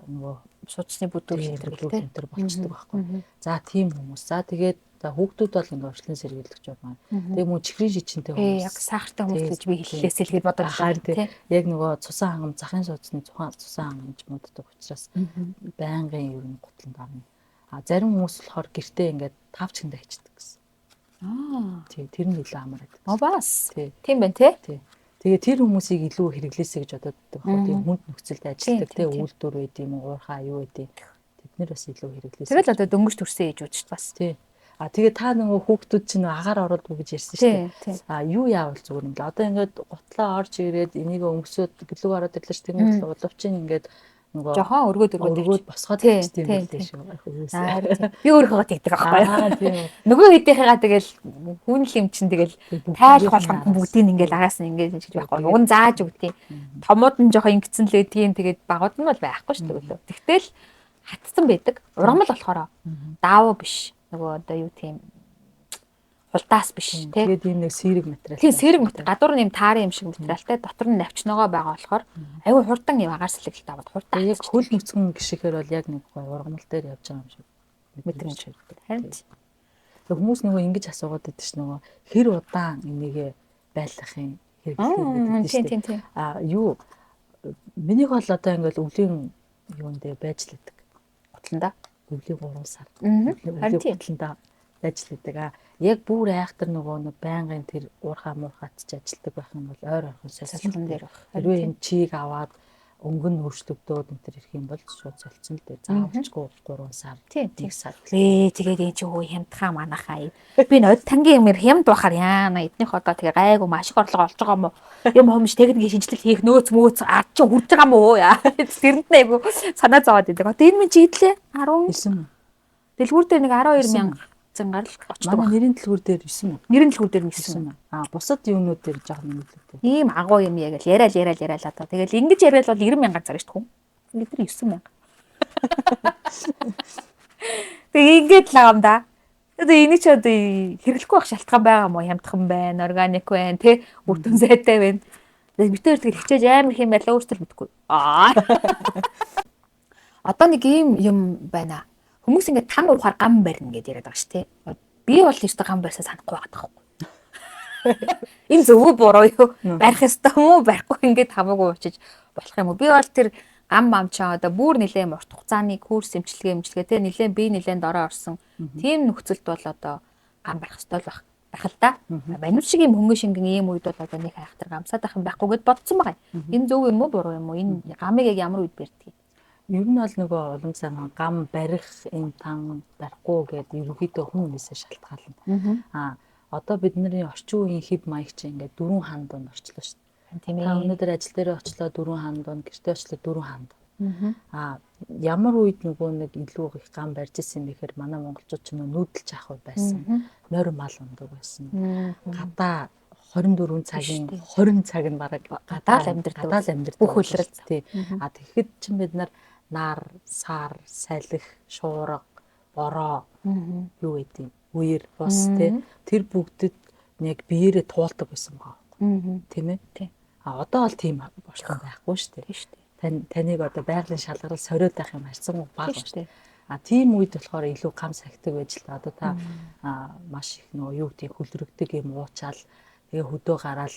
нөгөө судасны бүдүүр энэ төр болчдөг байхгүй. За тийм хүмүүс. За тэгээд за хүүхдүүд бол ингээ урьдчилан сэргийлэгч байна. Тэгээ мөн чихрийн шичинтэй хүмүүс. Яг сахартай хүмүүс гэж би хэллээсэй л гэж бодоод байна тий. Яг нөгөө цусан хангам захын суудсны цусан хангамж мууддаг учраас байнгын ер нь гутланд орно. А зарим хүмүүс болохоор гэртээ ингээд тав чигэндээ хийчихдэг гэсэн. Аа. Тий, тэр нь илүү амар байдаг. Оо бас. Тийм байна тий. Тий. Тэгээ тэр хүмүүсийг илүү хэрэглээсэй гэж бодоод байдаг байхгүй. Тийм хүнд нөхцөлд ажилладаг тий үйлдвэр байд юм уу, уурхаа юу байд юм. Тэд нэр бас илүү хэрэглээсэй. Тэгэл одоо дөнгөж төрсэн ээжүүд ч бас. Тий. А тэгээ та нөгөө хүүхдүүд чинь агаар оруулдгүй гэж ярьсан шүү дээ. А юу яавал зүгээр юм бэл. Одоо ингээд гутлаа орж ирээд энийг өмсөөд гэлүүг ороод ирлээ ш. Тэгмэл уловчин ингээд нөгөө жохон өргөөд босгоод ирчихсэн юм билээ шүү. Би өөрийнхөө тэгдэг аахгүй. Нөгөө хэдийнхээгаа тэгэл хүн л юм чинь тэгэл тайлах болгонд бүгдийг ингээл араас нь ингээд ингэж байхгүй. Уг нь зааж өгдیں۔ Томууд нь жохон ингэсэн л байдгийн тэгээд багууд нь бол байхгүй шүү дээ. Тэгтэл хатсан байдаг. Ургамал болохоор даавуу биш. Нөгөө одоо юу тийм хулдаас биш тий. Тэгээд ийм нэг сэрэг материал. Тийм сэрэг материал. Гадуур нь ийм таарын юм шиг материалтай, дотор нь навчногоо байгаа болохоор аюу хурдан юм агаар сэлгэлт аваад хурдан. Яг хөл нүцгэн гişихээр бол яг нэг гой ургамал дээр явж байгаа юм шиг мэдрэмж өгдөг. Харин тэг хүмүүс нөгөө ингэж асуугаад байдаг ш нөгөө хэр удаан энийгээ байлгах юм хэрэглэх гэдэг шүү дээ. А юу минийх бол одоо ингээл өвлийн юун дээр байж л байдаг. Гутланда. өвлийн 3 сар. Өвлийн хөтлөндөө ажилладаг. А яг бүр айхтар нөгөө нэг байнгын тэр уурхаа муурхаат ч ажилтдаг байх юм бол ойр орхон солилцон дээр байх. Хэрвээ энэ чийг аваад өнгө нь өөрчлөгдөөд энэ төр ирэх юм бол шууд солилцсон л дээ. Заавалчгүй 3 сар, 1 сар. Тэгээд энэ чи хөө хямдхаа манахаа. Би нод тангийн юмэр хямд бахаар яана. Эднийх одоо тэгээ гайгүй маш их орлого олж байгаа юм уу? Юм хомж техникийн шинжилэл хийх нөөц мөөц ад чи хүрж байгаа юм уу? Тэрэнд нь айгүй санаа зовоод идэг. Одоо энэ минь чи идлээ 19. Дэлгүүр дээр нэг 12 мянга зэн гарал очдог. Манай нэрийн дэлгүүр дээр 9 мянга. Нэрийн дэлгүүр дээр 9 мянга. Аа бусад юмнууд дээр жоохон нэмэлттэй. Ийм агуу юм яг л яриа л одоо. Тэгэл ингэж яриад бол 90 мянгаар зарна шүү дээ хүн. Бид нар 9 мянга. Тэгээ ингэж л байгаа юм да. Одоо энийг чи одоо хэрэглэхгүй байх шалтгаан байгаа мó хямдхан байна, органик байна, тэ үр дүн сайтай байна. Тэгээ бид тэр тэгэл хичээж амар их юм байлаа өөртөө л мэдэхгүй. Аа. Одоо нэг ийм юм байна. Хүмүүс ингээд там уухаар гам барина гэдээ яриад байгаа шүү дээ. Би бол өөртөө гам барьсаа санахгүй байгаа байхгүй. Энэ зөв үү буруу юу? Барих ёстой юм уу? Барихгүй ингээд хамаагүй уучиж болох юм уу? Би бол тэр гам мам чаа одоо бүр нэлээд урт хугацааны курс эмчилгээ те нэлээд би нэлээд дорой орсон. Тийм нөхцөлд бол одоо гам барих ёстой л байх л да. Манур шиг юм хөнгөн шингэн ийм үед бол одоо нэг хайхтар гамсаад байх юм байхгүй гэд бодсон байгаа. Энэ зөв юм уу буруу юм уу? Энэ гамыг яг ямар үед барьдгийг? Ер нь бол нөгөө улам сайн гам барих энэ тан барихгүй гэдээ ерөнхийдөө хүн хүнээсээ шалтгаална. Аа одоо бидний орчин үеийн хэв маяг чинь ингээд дөрвөн хан дунд орчлоо шүү дээ. Тийм ээ. Та өнөөдөр ажил дээр очлоо дөрвөн хан дунд, гэртээ очлоо дөрвөн хан дунд. Аа ямар үед нөгөө нэг илүү их гам барьж исэн юм бэхээр манай монголчууд ч нүүдэлж авах үе байсан. Морь мал ундаг байсан. Гадаа 24 цагийн 20 цаг нь бараг гадаа л амьдардаг. Бүх үлрэл тий. А тэгэхэд чинь бид нар нар, сар, салхи, шуурга, бороо юу гэдэг үер, бус тий. Тэр бүгдэд яг биеэрээ туулдаг байсан байгаа байхгүй. Тийм ээ? А одоо бол тийм орчин байхгүй шүү дээ. Тийм шүү дээ. Таныг одоо байгалийн шалгарал сориод байх юм харьцангуй бага шүү дээ. А тийм үед болохоор илүү гам сахидаг байж л та. Одоо та маш их нөгөө юу гэдгийг хөлрөгдөг юм уучаал тэгээ хөдөө гараал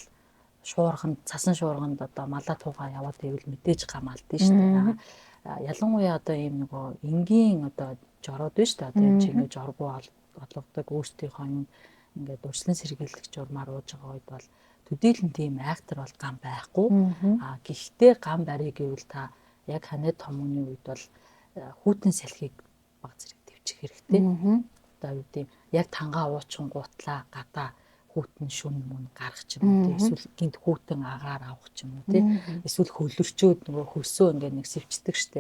шуурганд, цасан шуурганд одоо малаа туугаа яваад ивэл мэдээж гам алдсан шүү дээ. Ялангуяа одоо ийм нөгөө энгийн одоо жорууд биш үү? Одоо юм чи ингэ жоргуу олгодог өөрсдийнхөө юм ингээд урьдчилан сэргийлэх журмаар ууж байгаа үед бол төдийлөн тийм айхтар бол гам байхгүй. А гэхдээ гам барья гэвэл та яг ханиад томооны үед бол хүйтэн салхийг баг зэрэг төвчих хэрэгтэй. Одоо юу гэдэг яг тангаа уучин гутлаа гадаа хүүтэн шүн мөн гарах ч юм уу тий, эсвэл гинт хүүтэн агаар авах ч юм уу тий, эсвэл хөлөрчөөд нөгөө хөлсөө ингээд нэг сэвчдэг штэ.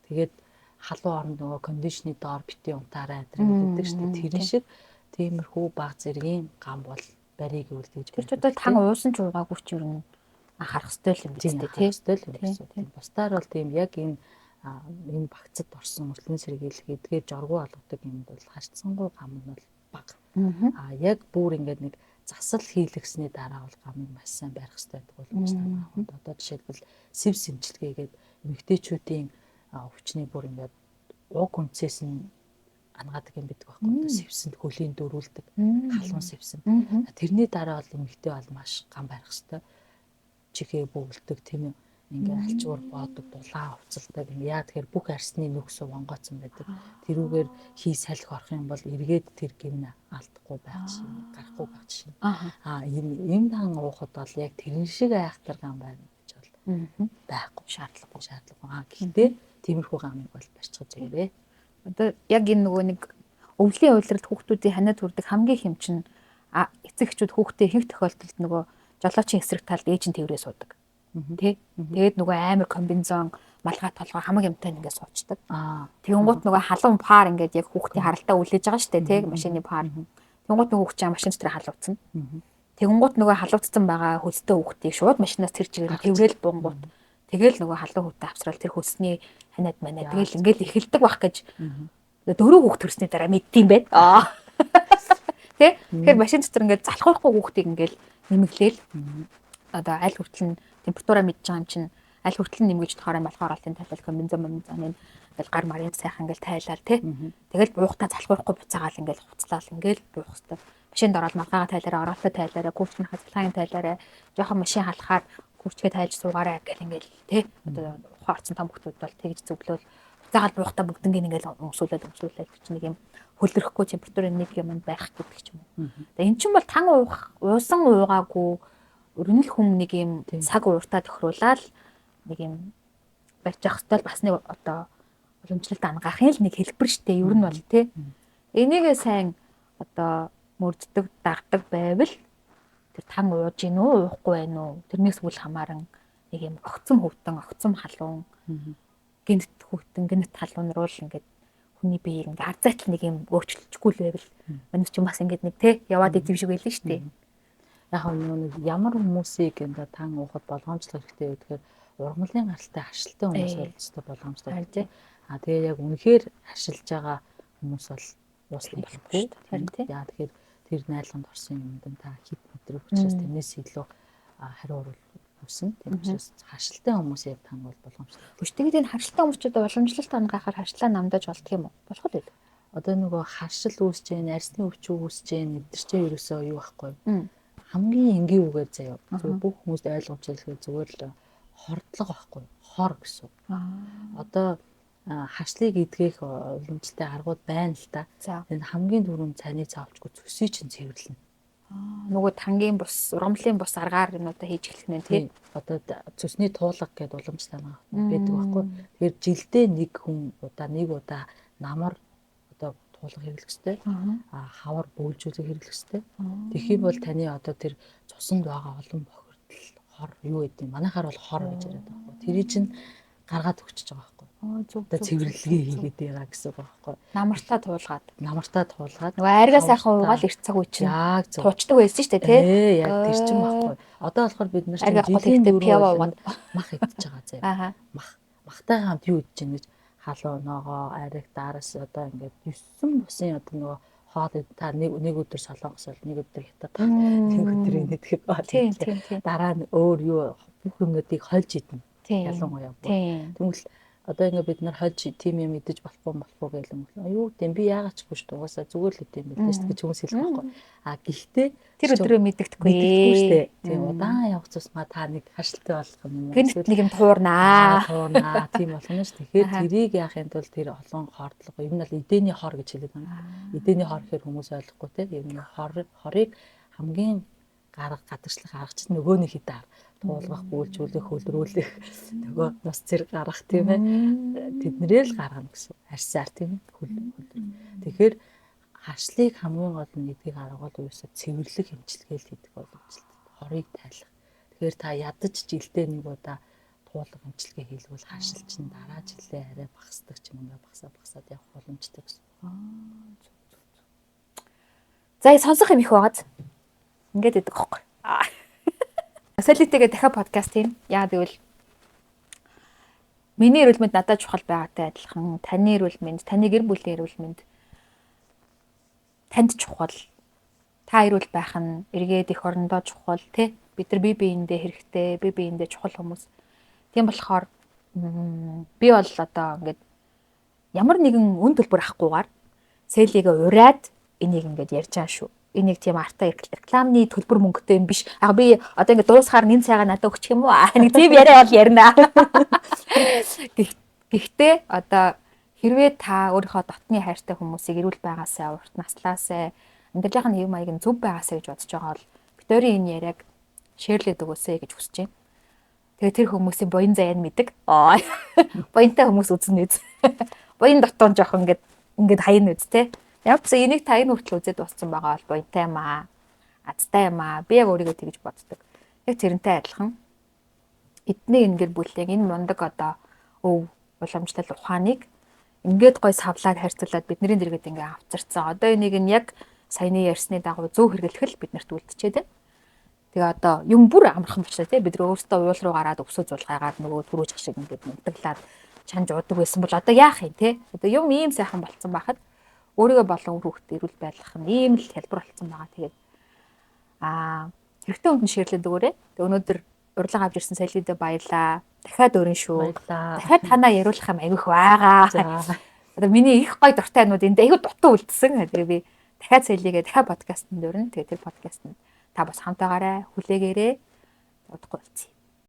Тэгээд халуун оронд нөгөө кондишны доор бити унтаарай гэдэг штэ. Тэрэн шиг тиймэрхүү баг зэргийн гам бол барийг гэвэл тэгж. Тэр ч одоо тан уусан ч уугаагүй ч ер нь анхаарах ёстой л юм биз дээ тий. Ёстой л юм гэсэн. Бусдаар бол тийм яг энэ багцад орсон урьдчилан сэргийлэх эдгээр жоргуу олгодог юмд бол харьцангуй гам нь бол бага. А яг бүр ингээд нэг засал хийлгэсний дараа бол гамыг маш сайн барих хэрэгтэй гэдэг боломж байна. Одоо жишээлбэл сэв сэмчилгээгээд эмэгтэйчүүдийн өвчний бүр ингээд уг үнцээс нь ангаадаг юм байдаг байхгүй. Одоо сэвсэнд хөлийн дөрүүлдэг халуун сэвсэн. Тэрний дараа бол эмэгтэй бол маш гам барих хэрэгтэй. Чихээ бөглөдөг тийм ээ. Ингээ алчуур боодог, дулаан хувцалдаг. Яа тэгэхээр бүх арсны нүхс вонгооцсон байдаг. Тэрүүгээр хий салхи орох юм бол эргээд тэр гимнэ алдахгүй байх жишээ, гарахгүй байх жишээ. Аа ийм дан уухад бол яг тэрэн шиг айхтар гам байна гэж бол байхгүй, шаардлагагүй. Аа гэхдээ тиймэрхүү гамыг бол барьчих зүгээрээ. Одоо яг энэ нөгөө нэг өвлийн улиралд хүүхдүүдийн ханиад хүрдэг хамгийн их юм чинь эцэг эхчүүд хүүхдээ ихэнх тохиолдолд нөгөө жолоочийн эсрэг талд ээж нь тэврээ суудаг. Тэ? Тэгээд нөгөө амар комбинзон малгай толгой хамаг юмтай ингээд суучдаг. Тэгэнгუთ нөгөө халуун пар ингээд яг хүүхдийн харалтаа үлээж байгаа шүү дээ, тэ? Машины пар. Тэгэнгუთ нөгөө хүүхд чинь машин дотор халууцсан. Тэгэнгუთ нөгөө халууцсан байгаа хөлстэй хүүхдийг шууд машинаас тэр чигээр тэврээл бунгууд тэгэл нөгөө халуун хүүхдээ авсрал тэр хөлсний ханиад манаа тэгэл ингээд эхэлдэг байх гэж дөрөв хүүхд төрсний дараа мэддэм байд. Аа. Тэ? Тэгэхээр машин дотор ингээд залхуурахгүй хүүхдийг ингээд нэмэглээл одоо аль хүртэл нь температураа мэдж байгаа юм чинь аль хүртэл нь нэмгэж болохоор малгай оролтын тайлал комбинзон момзон ингээл гар марын сайхан ингээл тайлал тий. Тэгэл буухтаа залхуурахгүй буцаагаал ингээл хуцлаал ингээл буух хэвээр. Машинд ороод малгайгаа тайлаарай, оролтоо тайлаарай, гүрчнийхээ цалхааны тайлаарай, жоохон машин халахаар гүрчгээ тайлж суугаарай гэл ингээл тий. Одоо ухаан орсон том хүмүүс бол тэгж зөвлөөл Заавал буухтаа бүгднийг ингээл өмсүүлээд өмсүүлээд чи нэг юм хөлөрөхгүй температурын нэг юмд байх гэдэг ч юм уу. Тэгээ эн чинь бол тан уух, уусан уугаагүй өрнөл хүм нэг юм цаг ууртаа тохируулаад нэг юм барьж явах хэрэгтэй бас нэг одоо уламжлалт ангаахын л нэг хэлбэр штэ ер нь бол тий. Энийгээ сайн одоо мөрддөг, дагдаг байвал тэр тан ууж гин үү, уухгүй байх уу? Тэрнээс үл хамааран нэг юм огцом хөвтөн, огцом халуун гинт хөвтөн, гинт халуун руу л ингээд хүний биеийг ингээд арзайтал нэг юм өөрчлөчихгүй л байвал манайх ч бас ингээд нэг те яваад идэв шиг байлаа шүү дээ. Яг нэг ямар хүмүүсийг ингээд тан уухад болгоомжлох хэрэгтэй вэ гэхээр ургамлын гаралтай харшилтай хүмүүс бол өстой болгоомжлох хэрэгтэй. А тэгээ яг үнэхээр харшилж байгаа хүмүүс бол уусна болохгүй. Харин тий. Яа тэгэхээр тэр найрлаганд орсон юмд та хит мэдрэх учраас тэрнээс илүү хариу урвал үүснэ. Тийм учраас харшилтай хүмүүс яг тан бол болгоомжлох. Бүш тэгээд энэ харшилтай хүмүүс ч одоо уламжлалт ангахаар харшлаа намдаж болдго юм уу? Болох л үү? Одоо нөгөө харшил үүсэж जैन, арьсны өвчин үүсэж जैन, эдгэр чинь ерөөсөө юу байхгүй. Хамгийн энгийн үгээр заяа. Зүгээр бүх хүмүүст ойлгомжтой хэлэхээр зүгээр л хордлого байхгүй. Хор гэсэн. Одоо харшлыг эдгэх уламжлалтай аргууд байна л та. Энэ хамгийн түрүүнд цайны цаавчгүй цөсийг чинь цэвэрлэнэ. Нөгөө тангийн бус, ургамлын бус аргаар юмудаа хийж эхлэх нэ тий. Одоо цөсний туулга гэдэг уламжлалтай арга байдаг байхгүй. Тэгэхээр жилдээ нэг хүн удаа нэг удаа намар одоо туулга хэрэглэх ёстой. А хавар бөөлжүүлэг хэрэглэх ёстой. Тэгэх юм бол таны одоо тэр цуснд байгаа олон бохирдол хор юу гэдэг юм. Манайхаар бол хор гэж яриад байгаа байхгүй. Тэрий чинь гаргаад өгчөж байгаа байхгүй. Зөв. Одоо цэвэрлэгээ хийгээд байгаа гэсэн үг байхгүй. Намартаа туулгаад. Намартаа туулгаад. Нөгөө айргаа сайхан уугаал эрт цаг үе чинь. Яг зөв. Туучдаг байсан шүү дээ, тий? Яг тэр чинь байхгүй. Одоо болохоор бид нар чинь жилийн дөрөв пиво уугаад мах идчихэж байгаа заяа. Мах. Махтайгаа хамт юу идэж гин гэж халуун ногоо, айраг даараас одоо ингээд 9 бусын одоо нөгөө хоол та нэг өдөр солонгос бол нэг өдөр хятад, нэг өдөр энэтгэх бол дараа нь өөр юу бүх юмнуудыг хольж идэнэ. Ялангуяа. Тэгвэл одоо ингээ бид нар хольж тийм юм идэж болохгүй гэх юм бол юу гэм би яагаад ч үгүй шүү дээ. Угаасаа зүгээр л идэм байлээ шүү гэж хүмүүс хэлэх байхгүй. А гэхдээ тэр өдрөө мэддэхгүй шүү дээ. Тийм удаан явах тусмаа та нэг харшилтай болох юм уу? Гэнэт нэг юм туурнаа. Туурнаа. Тийм болно шүү. Тэгэхээр тэрийг яахын тулд тэр олон хордлого юм нь бол эдэний хор гэж хэлээд байна. Эдэний хор гэхээр хүмүүс ойлгохгүй те. Ер нь хорыг хамгийн гарга гадагшлах арга чинь нөгөө нэг хэд арга туулгах, бүүлжүүлэх, хөлрүүлэх, нөгөө нус зэрэг гаргах тийм ээ. Тэднэрээ л гаргана гэсэн. Арьсаар тийм ээ. Хөл. Тэгэхээр харшлыг хамгийн гол нь эдгийг арга бол уусаа цэвэрлэх эмчилгээ л хийдэг боломжтой. Хорыг тайлах. Тэгэхээр та ядаж жилдээ нэг удаа туулга эмчилгээ хийлгүүл харшил чинь дараа жилээ арай багасдаг ч юм ингээ багасаад явах боломжтой гэсэн. За сонсох юм их байгааз. Ингээд идэг аахгүй. Солитэйгээ дахиад подкаст хийн. Яагаад гэвэл миний эрүүл мэнд надад чухал байгаатай адилхан таны эрүүл мэнд, таны гэр бүлийн эрүүл мэнд танд чухал. Та эрүүл байх нь эргээд эх орондоо чухал тий. Бид нар бие биендээ хэрэгтэй, бие биендээ чухал хүмүүс. Тийм болохоор би бол одоо ингээд ямар нэгэн үн төлбөр авахгүйгээр сэлигээ ураад энийг ингээд ярьж байгаа шүү. Энийг тийм арта рекламны төлбөр мөнгөтэй юм биш. Аа би одоо ингээд дуусахаар нэн цайгаа надад өгчих юм уу? Нэг тийм яриа бол ярина. Гэхдээ одоо хэрвээ та өөрийнхөө дотны хайртай хүмүүсийг эрүүл байгаасаа, урт наслаасаа, амьдралынх нь хэв маяг нь зөв байгаасаа гэж бодож байгаа бол бид хоёрын энэ яриаг шеэрлээд өгөөсэй гэж хүсэж байна. Тэгээ тэр хүмүүсийн буян заяа нь мэддэг. Буянтай хүмүүс үзнэ үз. Буян дотоон жоох ингээд хаяна үз те. Яг ч энийг та энэ хүртэл үзээд дууссан байгаа бол буянтай юм аа. Азтай юм аа. Би яг өөрийгөө тэгж боддог. Яг тэрнтэй адилхан эдний энэ гэр бүлийн энэ мундаг одоо өв уламжлал ухааныг ингээд гой савлаад харьцуулаад бидний дэргэд ингээ авчирцсан. Одоо энийг нь яг саяны ярьсны дагуу зөв хэрэглэх л биднэрт үлдчихэд байна. Тэгээ одоо юм бүр амархан болчихлоо тий. Бид нар өөрсдөө уул руу гараад өвсөө зулгайгаад нөгөө түрүүж шиг ингээд мундаглаад чанж уудаг байсан бол одоо яах юм тий. Одоо юм ийм сайхан болцсон байхад өөрийгөө болон үр хүүхдэд эрүүл байлгах нь ийм л хэлбэр болцсон байгаа. Тэгээд хэрэгтэй хүнд нь шеэрлээд өгөөрэй. Тэгээ өнөөдөр урилга авч ирсэн Солидэд баярлаа. Дахиад өрн шүү. Баярлаа. Дахиад танаа яриулах юм айгүйх байгаа. Одоо миний их гой дуртай юмнууд энд айгүй дутуу үлдсэн. Тэгээ би дахиад Солигээ дахиад подкастт өрнө. Тэгээ тэр подкастт та бас хамт байгаарай, хүлээгээрэй. Удахгүй уулзъя.